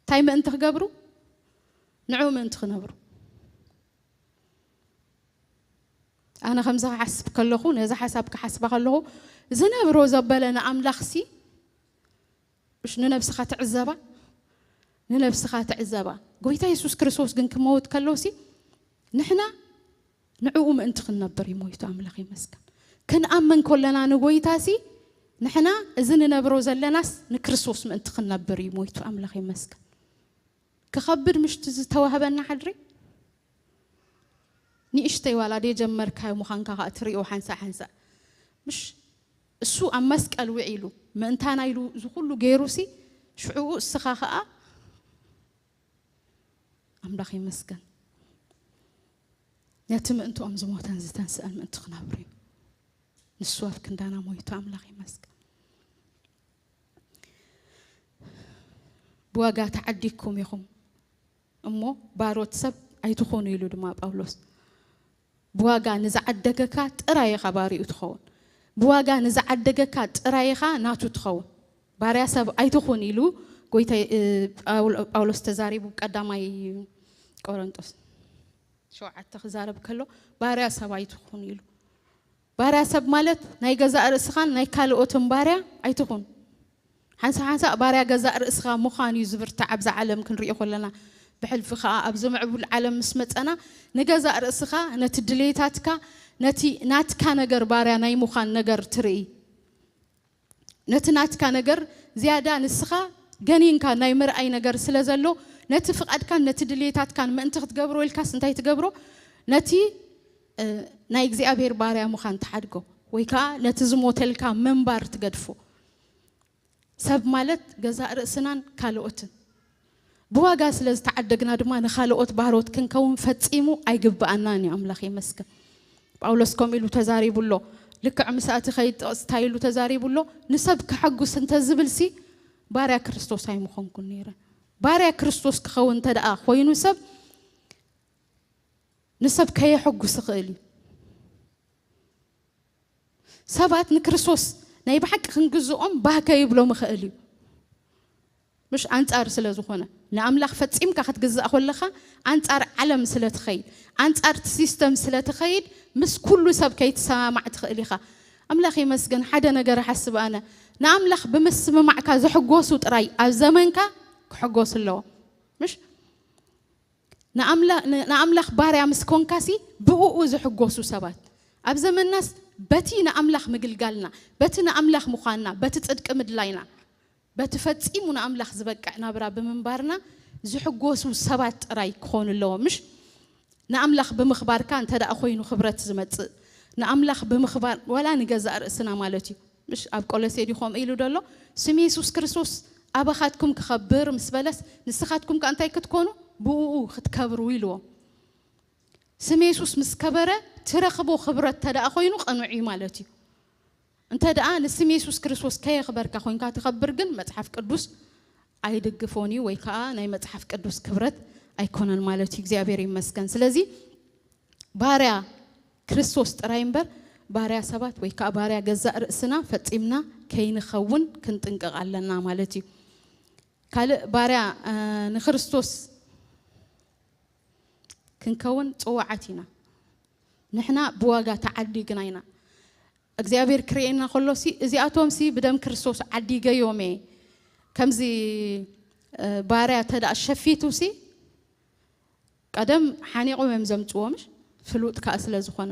እንታይ ምእንቲ ክገብሩ? ንዑ ምእንቲ ክነብሩ። ኣነ ከምዚ ክሓስብ ከለኹ፣ ነዚ ሓሳብ ክሓስባ ከለኹ፣ ዝነብሮ ዘበለ ንኣምላኽሲ፣ እሽ፣ ንነብስኻ ትዕዘባ፣ ንነብስኻ ትዕዘባ። ጎይታ የሱስ ክርስቶስ ግን ክመውት ከሎሲ፣ ንሕና ንዕኡ ምእንቲ ክንነብር እዩ ሞይቱ፣ ኣምላኽ ይመስገን። ክንኣምን ከለና ንጎይታሲ፣ ንሕና እዚ ንነብሮ ዘለናስ ንክርስቶስ ምእንቲ ክንነብር እዩ ሞይቱ፣ ኣምላኽ ይመስገን። ክኸብድ ምሽቲ ዝተዋህበና ሓድሪ፣ ንእሽተይ ዋላ ደጀመርካዮ ምዃንካ ከኣ ትርእዮ ሓንሳእ ሓንሳእ። ምሽ እሱ ኣብ መስቀል ውዒሉ ምእንታና ኢሉ እዚ ኩሉ ገይሩሲ፣ ሽዑኡ እስኻ ከኣ ኣምላኽ ይመስገን። ነቲ ምእንትኦም ዝሞተን ዝተንስአን ምእንቲ ክነብሩ እዩ። ንሱ ኣብ ክንዳና ሞይቱ፣ ኣምላኽ ይመስገን። ብዋጋ ተዓዲግኩም ኢኹም እሞ ባሮት ሰብ ኣይትኾኑ ኢሉ ድማ ጳውሎስ። ብዋጋ ንዝዓደገካ ጥራይ ኢኻ ባሪኡ ትኸውን። ብዋጋ ንዝዓደገካ ጥራይ ኢኻ ናቱ ትኸውን። ባርያ ሰብ ኣይትኹን ኢሉ ጎይታ፣ እ፣ ጳውሎ-፣ ጳውሎስ ተዛሪቡ ቀዳማይ ቆሮንጦስ ሸውዓተ ክዛረብ ከሎ፣ ባርያ ሰብ ኣይትኹን ኢሉ። ባርያ ሰብ ማለት ናይ ገዛእ ርእስኻን ናይ ካልኦትን ባርያ ኣይትኹን። ሓንሳእ ሓንሳእ ባርያ ገዛእ ርእስኻ ምዃን እዩ ዝብርታዕ። ኣብዛ ዓለም ክንሪኦ ከለና፣ ብሕልፊ ኸኣ ኣብዚ ምዕቡል ዓለም ምስ መጸና፣ ንገዛእ ርእስኻ፣ ነቲ ድሌታትካ፣ ነቲ ናትካ ነገር ባርያ ናይ ምዃን ነገር ትርኢ። ነቲ ናትካ ነገር ዝያዳ ንስኻ ገኒንካ ናይ ምርኣይ ነገር ስለ ዘሎ፣ ነቲ ፍቓድካን ነቲ ድሌታትካን ምእንቲ ክትገብሮ ኢልካስ እንታይ ትገብሮ? ነቲ፣ እ፣ ናይ እግዚኣብሔር ባርያ ምዃን ትሓድጎ፣ ወይ ከኣ ነቲ ዝሞተልካ ምንባር ትገድፎ። ሰብ ማለት ገዛእ ርእስናን ካልኦትን። ብዋጋ ስለ ዝተዓደግና ድማ ንኻልኦት ባሮት ክንከውን ፈጺሙ ኣይግብኣናን እዩ። ኣምላኽ ይመስገን። ጳውሎስ ከምኡ ኢሉ ተዛሪቡ ኣሎ። ልክዕ ምስኣ እቲ ኸይድ ጥቕሲ እንታይ ኢሉ ተዛሪቡ ኣሎ? ንሰብ ከሐጉስ እንተ ዝብልሲ፣ ባርያ ክርስቶስ ኣይምኾንኩን ነይረ። ባርያ ክርስቶስ ክኸውን እንተ ደኣ ኮይኑ ሰብ፣ ንሰብ ከየሐጉስ ይኽእል እዩ። ሰባት ንክርስቶስ ናይ ብሓቂ ክንግዝኦም ባህ ከይብሎም ይኽእል እዩ። ምሽ ኣንጻር ስለ ዝኾነ፣ ንኣምላኽ ፈጺምካ ክትግዛእ ከለኻ፣ ኣንጻር ዓለም ስለ ትኸይድ፣ ኣንጻር እቲ ሲስተም ስለ ትኸይድ፣ ምስ ኩሉ ሰብ ከይትሰማማዕ ትኽእል ኢኻ። ኣምላኽ ይመስገን፣ ሓደ ነገር እሓስብ ኣነ፣ ንኣምላኽ ብምስምማዕካ ዝሕጎሱ ጥራይ ኣብ ዘመንካ ክሕጎሱ ኣለዎም። ምሽ? ንኣምላ-፣ ን-፣ ንኣምላኽ ባርያ ምስ ኮንካሲ፣ ብእኡ ዝሕጎሱ ሰባት። ኣብ ዘመናስ በቲ ንኣምላኽ ምግልጋልና፣ በቲ ንኣምላኽ ምዃንና፣ በቲ ጽድቂ ምድላይና፣ በቲ ፈጺሙ ንኣምላኽ ዝበቅዕ ናብራ ብምንባርና ዝሕጎሱ ሰባት ጥራይ ክኾኑ ኣለዎም። ምሽ? ንኣምላኽ ብምኽባርካ እንተ ደኣ ኮይኑ ክብረት ዝመጽእ፣ ንኣምላኽ ብምኽባር፣ ዋላ ንገዛእ ርእስና ማለት እዩ። ምሽ ኣብ ቆሎሴ ድዩ ከምኡ ኢሉ ደሎ? ስም የሱስ ክርስቶስ ኣባኻትኩም ክኸብር ምስ በለስ፣ ንስኻትኩም ከ እንታይ ክትኮኑ? ብእኡ ክትከብሩ ኢልዎ። ስም የሱስ ምስ ከበረ ትረኽቦ ክብረት እንተ ደኣ ኮይኑ ቅኑዕ እዩ ማለት እዩ። እንተ ደኣ ንስም የሱስ ክርስቶስ ከየኽበርካ ኮይንካ ትኸብር ግን መጽሓፍ ቅዱስ ኣይድግፎን እዩ፣ ወይ ከኣ ናይ መጽሓፍ ቅዱስ ክብረት ኣይኮነን ማለት እዩ። እግዚኣብሔር ይመስገን። ስለዚ ባርያ ክርስቶስ ጥራይ እምበር ባርያ ሰባት ወይ ከኣ ባርያ ገዛእ ርእስና ፈጺምና ከይንኸውን ክንጥንቀቕ ኣለና ማለት እዩ። ካልእ ባርያ፣ እ፣ ንክርስቶስ ክንከውን ጽዋዓት ኢና። ንሕና ብዋጋ ተዓዲግና ኢና። እግዚኣብሔር ክርእየና ከሎሲ፣ እዚኣቶምሲ ብደም ክርስቶስ ዓዲገዮም እየ። ከምዚ፣ እ፣ ባርያ እንተ ደኣ ሸፊቱሲ፣ ቀደም ሓኒቖም እዮም ዘምጽዎ፣ ምሽ? ፍሉጥ ከኣ ስለ ዝኾነ።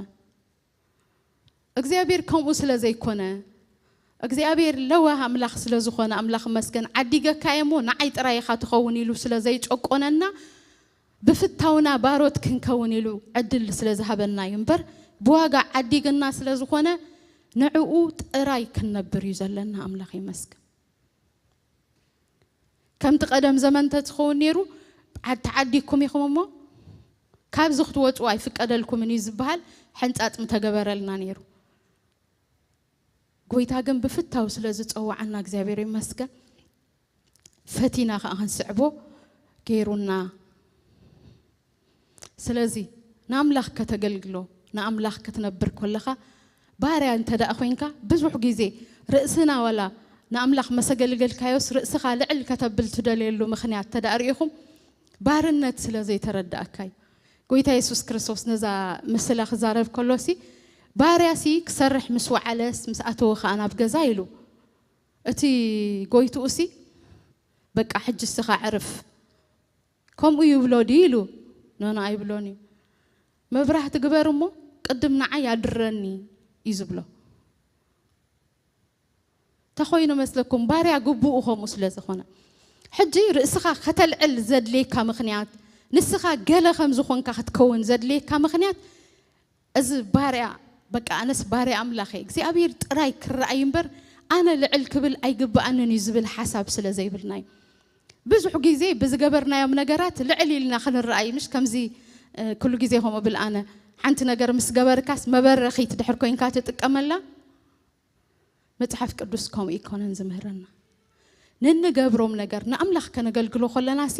እግዚኣብሔር ከምኡ ስለ ዘይኮነ፣ እግዚኣብሔር ለዋህ ኣምላኽ ስለ ዝኾነ፣ ኣምላኽ መስገን፣ ዓዲገካ እየ እሞ ንዓይ ጥራይ ኢኻ ትኸውን ኢሉ ስለ ዘይጨቆነና፣ ብፍታውና ባሮት ክንከውን ኢሉ ዕድል ስለ ዝሃበና እዩ እምበር፣ ብዋጋ ዓዲግና ስለ ዝኾነ፣ ንዕኡ ጥራይ ክንነብር እዩ ዘለና። ኣምላኽ ይመስገን። ከምቲ ቀደም ዘመን እንተትኸውን ነይሩ፣ ዓድ ተዓዲግኩም ኢኹም እሞ፣ ካብዚ ክትወጹ ኣይፍቀደልኩምን እዩ ዝበሃል ሕንጻጽ ምተገበረልና ነይሩ። ጎይታ ግን ብፍታው ስለ ዝጸውዓና እግዚኣብሔር ይመስገን። ፈቲና ከኣ ክንስዕቦ ገይሩና። ስለዚ ንኣምላኽ ከተገልግሎ፣ ንኣምላኽ ክትነብር ከለኻ፣ ባርያ እንተ ደኣ ኮይንካ፣ ብዙሕ ግዜ ርእስና ዋላ ንኣምላኽ መሰገልገልካዮስ፣ ርእስኻ ልዕል ከተብል ትደልየሉ ምኽንያት እንተ ደኣ ርኢኹም፣ ባርነት ስለ ዘይተረድኣካ እዩ። ጎይታ የሱስ ክርስቶስ ነዛ ምስላ ክዛረብ ከሎሲ፣ ባርያሲ ክሰርሕ ምስ ወዓለስ ምስ ኣተወ ኸኣ ናብ ገዛ ኢሉ፣ እቲ ጎይትኡሲ፣ በቃ ሕጂ እስኻ ዕርፍ፣ ከምኡ ይብሎ ድዩ ኢሉ? ኖኖ፣ ኣይብሎን እዩ። መብራህቲ ግበር እሞ ቅድም ንዓይ ኣድረኒ እዩ ዝብሎ። ተኾይኑ መስለኩም፣ ባርያ ግቡኡ ከምኡ ስለ ዝኾነ። ሕጂ ርእስኻ ከተልዕል ዘድልየካ ምኽንያት፣ ንስኻ ገለ ከም ዝኾንካ ክትከውን ዘድልየካ ምኽንያት፣ እዚ ባርያ፣ በቃ ኣነስ ባርያ ኣምላኽ እየ፣ እግዚኣብሔር ጥራይ ክረኣይ እምበር ኣነ ልዕል ክብል ኣይግብኣንን እዩ ዝብል ሓሳብ ስለ ዘይብልና እዩ። ብዙሕ ግዜ ብዝገበርናዮም ነገራት ልዕል ኢልና ክንረኣይ፣ ምሽ ከምዚ፣ እ፣ ኩሉ ግዜ ከምኡ ብል ኣነ። ሓንቲ ነገር ምስ ገበርካስ መበረኺት ድሕር ኮይንካ ትጥቀመላ። መጽሓፍ ቅዱስ ከምኡ ኣይኮነን ዝምህረና። ንንገብሮም ነገር ንኣምላኽ ከነገልግሎ ከለናሲ፣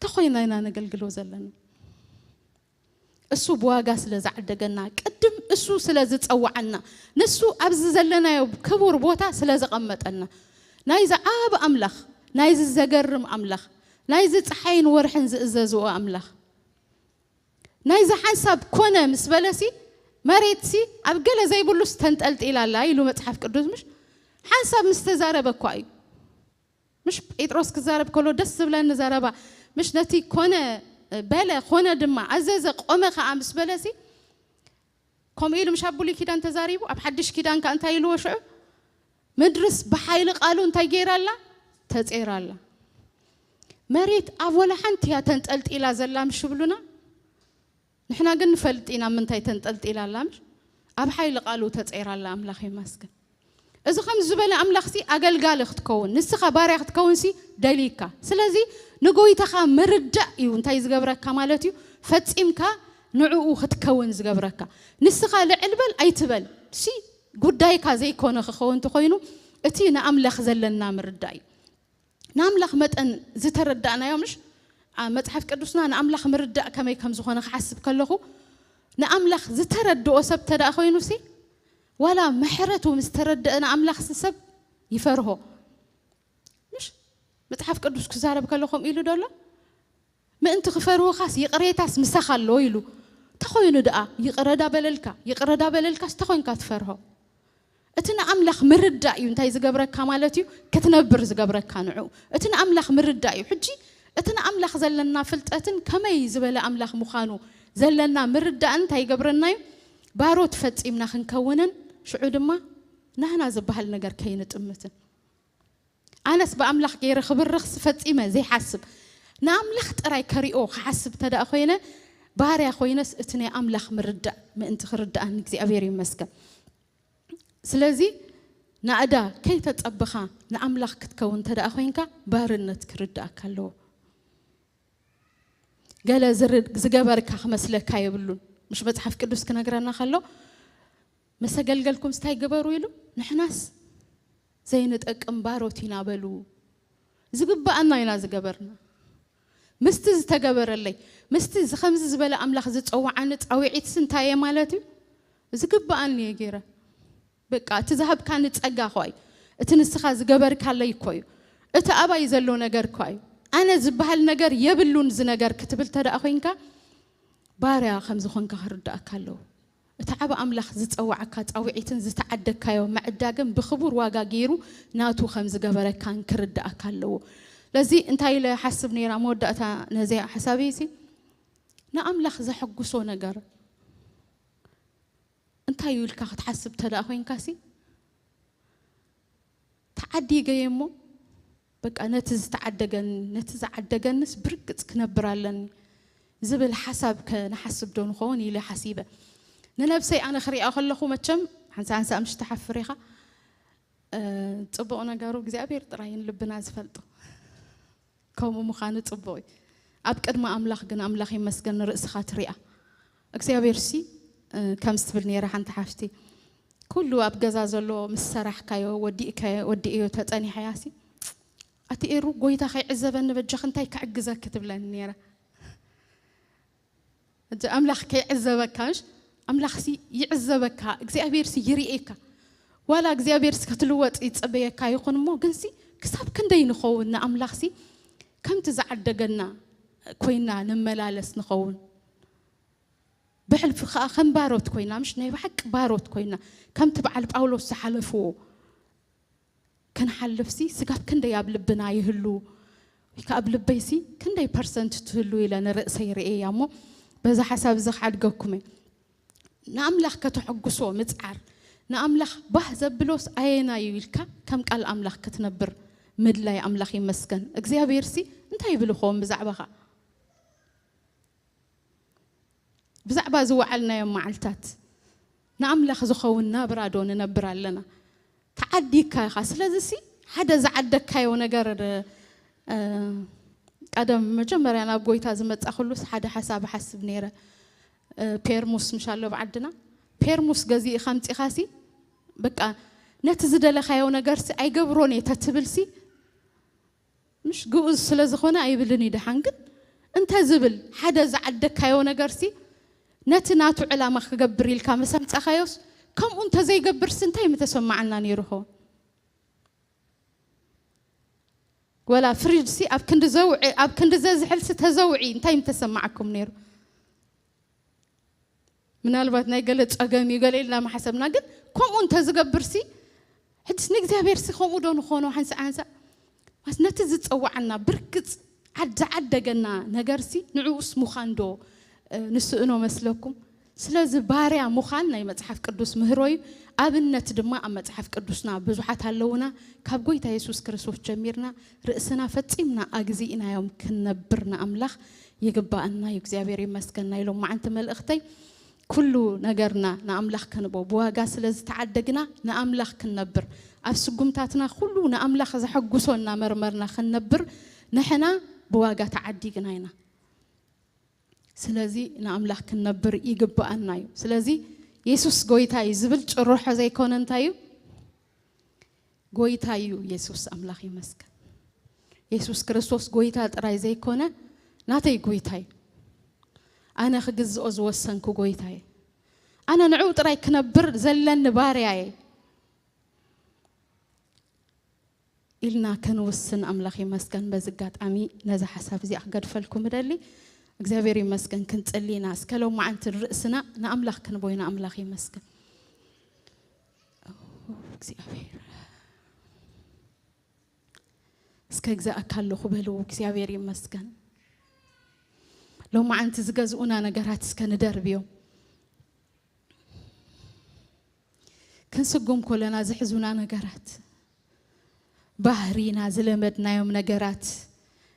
ተኾይና ኢና ነገልግሎ ዘለና። እሱ ብዋጋ ስለ ዝዓደገና፣ ቅድም እሱ ስለ ዝጸውዓና፣ ንሱ ኣብዚ ዘለናዮ ክቡር ቦታ ስለ ዘቐመጠና፣ ናይዚ ዓቢ ኣምላኽ፣ ናይዚ ዘገርም ኣምላኽ፣ ናይዚ ጸሓይን ወርሕን ዝእዘዝዎ ኣምላኽ፣ ናይዚ ሓንሳብ ኮነ ምስ በለሲ፣ መሬትሲ ኣብ ገለ ዘይብሉስ ተንጠልጢላ ኣላ ኢሉ መጽሓፍ ቅዱስ። ምሽ ሓንሳብ ምስ ተዛረበ እኳ እዩ። ምሽ ጴጥሮስ ክዛረብ ከሎ ደስ ዝብለኒ ዘረባ፣ ምሽ ነቲ ኮነ በለ፣ ኮነ ድማ ኣዘዘ፣ ቆመ ከኣ ምስ በለሲ፣ ከምኡ ኢሉ ምሽ ኣብ ብሉይ ኪዳን ተዛሪቡ፣ ኣብ ሓድሽ ኪዳን ከኣ እንታይ ኢልዎ ሽዑ? ምድርስ ብሓይሊ ቃሉ እንታይ ገይራ ኣላ? ተጼራ ኣላ። መሬት ኣብ ወላ ሓንቲ እያ ተንጠልጢላ ዘላ ምሽ ይብሉና። ንሕና ግን ንፈልጥ ኢና ምንታይ ተንጠልጢላ ኣላ ምሽ? ኣብ ሓይሊ ቃሉ ተጼራ ኣላ። ኣምላኽ ይመስገን። እዚ ከምዚ ዝበለ ኣምላኽሲ ኣገልጋሊ ክትከውን፣ ንስኻ ባርያ ክትከውንሲ ደልይካ። ስለዚ ንጎይታኻ ምርዳእ እዩ እንታይ ዝገብረካ ማለት እዩ? ፈጺምካ ንዕኡ ክትከውን ዝገብረካ። ንስኻ ልዕል በል ኣይትበል፣ ሲ ጉዳይካ ዘይኮነ ክኸውን እንተኾይኑ፣ እቲ ንኣምላኽ ዘለና ምርዳእ እዩ። ንኣምላኽ መጠን ዝተረዳእናዮ ምሽ? ኣ፣ መጽሓፍ ቅዱስና ንኣምላኽ ምርዳእ ከመይ ከም ዝኾነ ክሓስብ ከለኹ፣ ንኣምላኽ ዝተረድኦ ሰብ ተደኣ ኮይኑሲ፣ ዋላ ምሕረቱ ምስ ተረድአ ንኣምላኽሲ ሰብ ይፈርሆ። ምሽ? መጽሓፍ ቅዱስ ክዛረብ ከሎ ከምኡ ኢሉ ዶ ኣሎ? ምእንቲ ክፈርሁኻስ ይቕሬታስ ምሳኻ ኣሎ ኢሉ። ተኾይኑ ደኣ ይቕረ ዳ በለልካ፣ ይቕረ ዳ በለልካስ ተኾይንካ ትፈርሆ። እቲ ንኣምላኽ ምርዳእ እዩ እንታይ ዝገብረካ ማለት እዩ? ክትነብር ዝገብረካ ንዕኡ። እቲ ንኣምላኽ ምርዳእ እዩ። ሕጂ እቲ ንኣምላኽ ዘለና ፍልጠትን ከመይ ዝበለ ኣምላኽ ምዃኑ ዘለና ምርዳእን እንታይ ይገብረና እዩ? ባሮት ፈጺምና ክንከውንን ሽዑ ድማ ናህና ዝበሃል ነገር ከይንጥምትን። ኣነስ ብኣምላኽ ገይረ ክብርኽስ ፈጺመ ዘይሓስብ፣ ንኣምላኽ ጥራይ ከሪኦ ክሓስብ እንተ ደኣ ኮይነ፣ ባርያ ኮይነስ እቲ ናይ ኣምላኽ ምርዳእ ምእንቲ ክርድኣኒ እግዚኣብሔር ይመስገን። ስለዚ ናእዳ ከይተጸበኻ ንኣምላኽ ክትከውን እንተ ደኣ ኮይንካ፣ ባርነት ክርድኣካ ኣለዎ። ገለ ዝር-፣ ዝገበርካ ክመስለካ የብሉን። ምሽ መጽሓፍ ቅዱስ ክነግረና ከሎ፣ "መሰገልገልኩም ስታይ ግበሩ" ኢሉ፣ ንሕናስ ዘይንጠቅም ባሮት ኢና በሉ። ዝግብኣና ኢና ዝገበርና። ምስቲ ዝተገበረለይ፣ ምስቲ እዚ ከምዚ ዝበለ ኣምላኽ ዝጸውዓኒ ጻውዒትስ እንታይ እየ ማለት እዩ? ዝግብኣኒ እየ ገይረ። በቃ፣ እቲ ዝሃብካኒ ጸጋ እኳ እዩ። እቲ ንስኻ ዝገበርካለይ እኮ እዩ። እቲ ኣባይ ዘሎ ነገር እኳ እዩ። ኣነ ዝበሃል ነገር የብሉን እዚ ነገር ክትብል እንተ ደኣ ኮይንካ፣ ባርያ ከም ዝኾንካ ክርድኣካ ኣለዎ። እቲ ዓቢ ኣምላኽ ዝጸውዓካ ጻውዒትን ዝተዓደግካዮ ምዕዳግን ብኽቡር ዋጋ ገይሩ ናቱ ከም ዝገበረካን ክርድኣካ ኣለዎ። ለዚ እንታይ ኢለ ሓስብ ነይራ መወዳእታ ነዚ ሓሳበይሲ፣ ንኣምላኽ ዘሐጉሶ ነገር እንታይ እዩ ኢልካ ክትሓስብ እንተ ደኣ ኮይንካሲ፣ ተዓዲገ እየ እሞ፣ በቃ ነቲ ዝተዓደገኒ፣ ነቲ ዝዓደገንስ ብርግጽ ክነብር ኣለኒ ዝብል ሓሳብ ከ ንሓስብ ዶ ንኸውን ኢለ ሓሲበ። ንነብሰይ ኣነ ክሪኣ ከለኹ መቸም ሓንሳ ሓንሳ ምሽ ትሓፍር ኢኻ። እ፣ ጽቡቕ ነገሩ እግዚኣብሔር ጥራይ እዩ ንልብና ዝፈልጦ። ከምኡ ምዃኑ ጽቡቕ እዩ። ኣብ ቅድሚ ኣምላኽ ግን ኣምላኽ ይመስገን ንርእስኻ ትሪኣ። እግዚኣብሔርሲ፣ እ፣ ከምዚ ትብል ነይራ ሓንቲ ሓፍቲ፣ "ኩሉ ኣብ ገዛ ዘሎ ምስ ሰራሕካዮ፣ ወዲእካዮ፣ ወዲእዮ ተጸኒሐያሲ፣ ኣቲ ኤሩ፣ ጎይታ ከይዕዘበኒ በጃኺ እንታይ ክዕግዘኪ?" ትብለኒ ነይራ። ሕጂ ኣምላኽ ከይዕዘበካ፣ ምሽ? ኣምላኽሲ ይዕዘበካ፣ እግዚኣብሔርሲ ይርእየካ። ዋላ እግዚኣብሔርሲ ክትልወጥ ይጽበየካ ይኹን እሞ፣ ግንሲ ክሳብ ክንደይ ንኸውን ንኣምላኽሲ ከምቲ ዝዓደገና ኮይና ንመላለስ ንኸውን? ብሕልፊ ከዓ ከም ባሮት ኮይና፣ ምሽ ናይ ብሓቂ ባሮት ኮይና፣ ከምቲ በዓል ጳውሎስ ዝሓለፍዎ ክንሓልፍሲ ስጋብ ክንደይ ኣብ ልብና ይህሉ? ወይ ከዓ ኣብ ልበይሲ ክንደይ ፐርሰንት ትህሉ ኢለ ንርእሰይ ርእየ እያ እሞ፣ በዛ ሓሳብ እዚ ክሓድገኩም እየ። ንኣምላኽ ከተሐጉሶ ምጽዓር፣ ንኣምላኽ ባህ ዘብሎስ ኣየናይ እዩ ኢልካ ከም ቃል ኣምላኽ ክትነብር ምድላይ ኣምላኽ ይመስገን። እግዚኣብሔር ሲ እንታይ ይብል ይኸውን ብዛዕባኻ? ብዛዕባ ዝወዓልናዮም መዓልታት ንኣምላኽ ዝኸውን ናብራ ዶ ንነብር ኣለና? ተዓዲካ ኢኻ። ስለዚ ሲ ሓደ ዝዓደካዮ ነገር፣ እ፣ ቀደም መጀመርያ ናብ ጎይታ ዝመጻኹሉስ ሓደ ሓሳብ ሓስብ ነይረ። እ፣ ፔርሙስ ምሽ ኣሎ ብዓድና፣ ፔርሙስ ገዚእኻ ኣምጺኻሲ በቃ ነቲ ዝደለኻዮ ነገርሲ ኣይገብሮን እየ ተትብልሲ፣ ምሽ ግኡዝ ስለ ዝኾነ ኣይብልን እዩ ደሓን። ግን እንተ ዝብል ሓደ ዝዓደካዮ ነገርሲ ነቲ ናቱ ዕላማ ክገብር ኢልካ ምስ ኣምጻኻዮስ፣ ከምኡ እንተ ዘይገብርሲ እንታይ ምተሰማዓና ነይሩ ኸውን? ወላ ፍሪጅሲ ኣብ ክንዲ ዘውዒ፣ ኣብ ክንዲ ዘዝሕልሲ ተዘውዒ እንታይ ምተሰማዓኩም ነይሩ? ምናልባት ናይ ገለ ጸገም እዩ ገለ ኢልና ምሓሰብና፣ ግን ከምኡ እንተ ዝገብርሲ ሕድስ ንእግዚኣብሔር ሲ ከምኡ ዶ ንኾኖ? ሓንሳእ ሓንሳእ ማስ ነቲ ዝጸዋዓና ብርግጽ ዓድ ዝዓደገና ነገርሲ ንዕኡስ ምዃን ዶ፣ እ፣ ንስእኖ መስለኩም? ስለዚ ባርያ ምዃን ናይ መጽሓፍ ቅዱስ ምህሮ እዩ። ኣብነት ድማ ኣብ መጽሓፍ ቅዱስና ብዙሓት ኣለዉና። ካብ ጎይታ የሱስ ክርስቶስ ጀሚርና ርእስና ፈጺምና ኣግዚእናዮም ክንነብር ንኣምላኽ ይግባኣና እዩ። እግዚኣብሔር ይመስገን። ናይ ሎማዓንቲ መልእኽተይ ኩሉ ነገርና ንኣምላኽ ክንቦ፣ ብዋጋ ስለ ዝተዓደግና ንኣምላኽ ክንነብር፣ ኣብ ስጉምታትና ኩሉ ንኣምላኽ ዘሐጉሶ እናመርመርና ክንነብር ንሕና ብዋጋ ተዓዲግና ኢና። ስለዚ ንኣምላኽ ክንነብር ይግብኣና እዩ። ስለዚ የሱስ ጎይታ እዩ ዝብል ጭርሖ ዘይኮነ እንታይ እዩ? ጎይታ እዩ የሱስ። ኣምላኽ ይመስገን። የሱስ ክርስቶስ ጎይታ ጥራይ ዘይኮነ ናተይ ጎይታ እዩ። ኣነ ክግዝኦ ዝወሰንኩ ጎይታ እየ። ኣነ ንዕኡ ጥራይ ክነብር ዘለኒ ባርያ እየ ኢልና ክንውስን ኣምላኽ ይመስገን። በዚ ኣጋጣሚ ነዛ ሓሳብ እዚኣ ክገድፈልኩም እደሊ። እግዚኣብሔር ይመስገን። ክንጽሊ ኢና። እስከ ሎማዓንቲ ርእስና ንኣምላኽ ክንቦ ኢና። ኣምላኽ ይመስገን። ኦ፣ እግዚኣብሔር እስከ እግዛእካ ኣለኹ በልዎ። እግዚኣብሔር ይመስገን። ሎማዓንቲ ዝገዝኡና ነገራት እስከ ንደርብዮም። ክንስጉም ኮለና ዝሕዙና ነገራት፣ ባህሪና ዝለመድናዮም ነገራት፣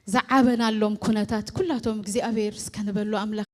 ዝዓበናሎም ኩነታት ኩላቶም እግዚኣብሔር እስከ ንበሉ ኣምላኽ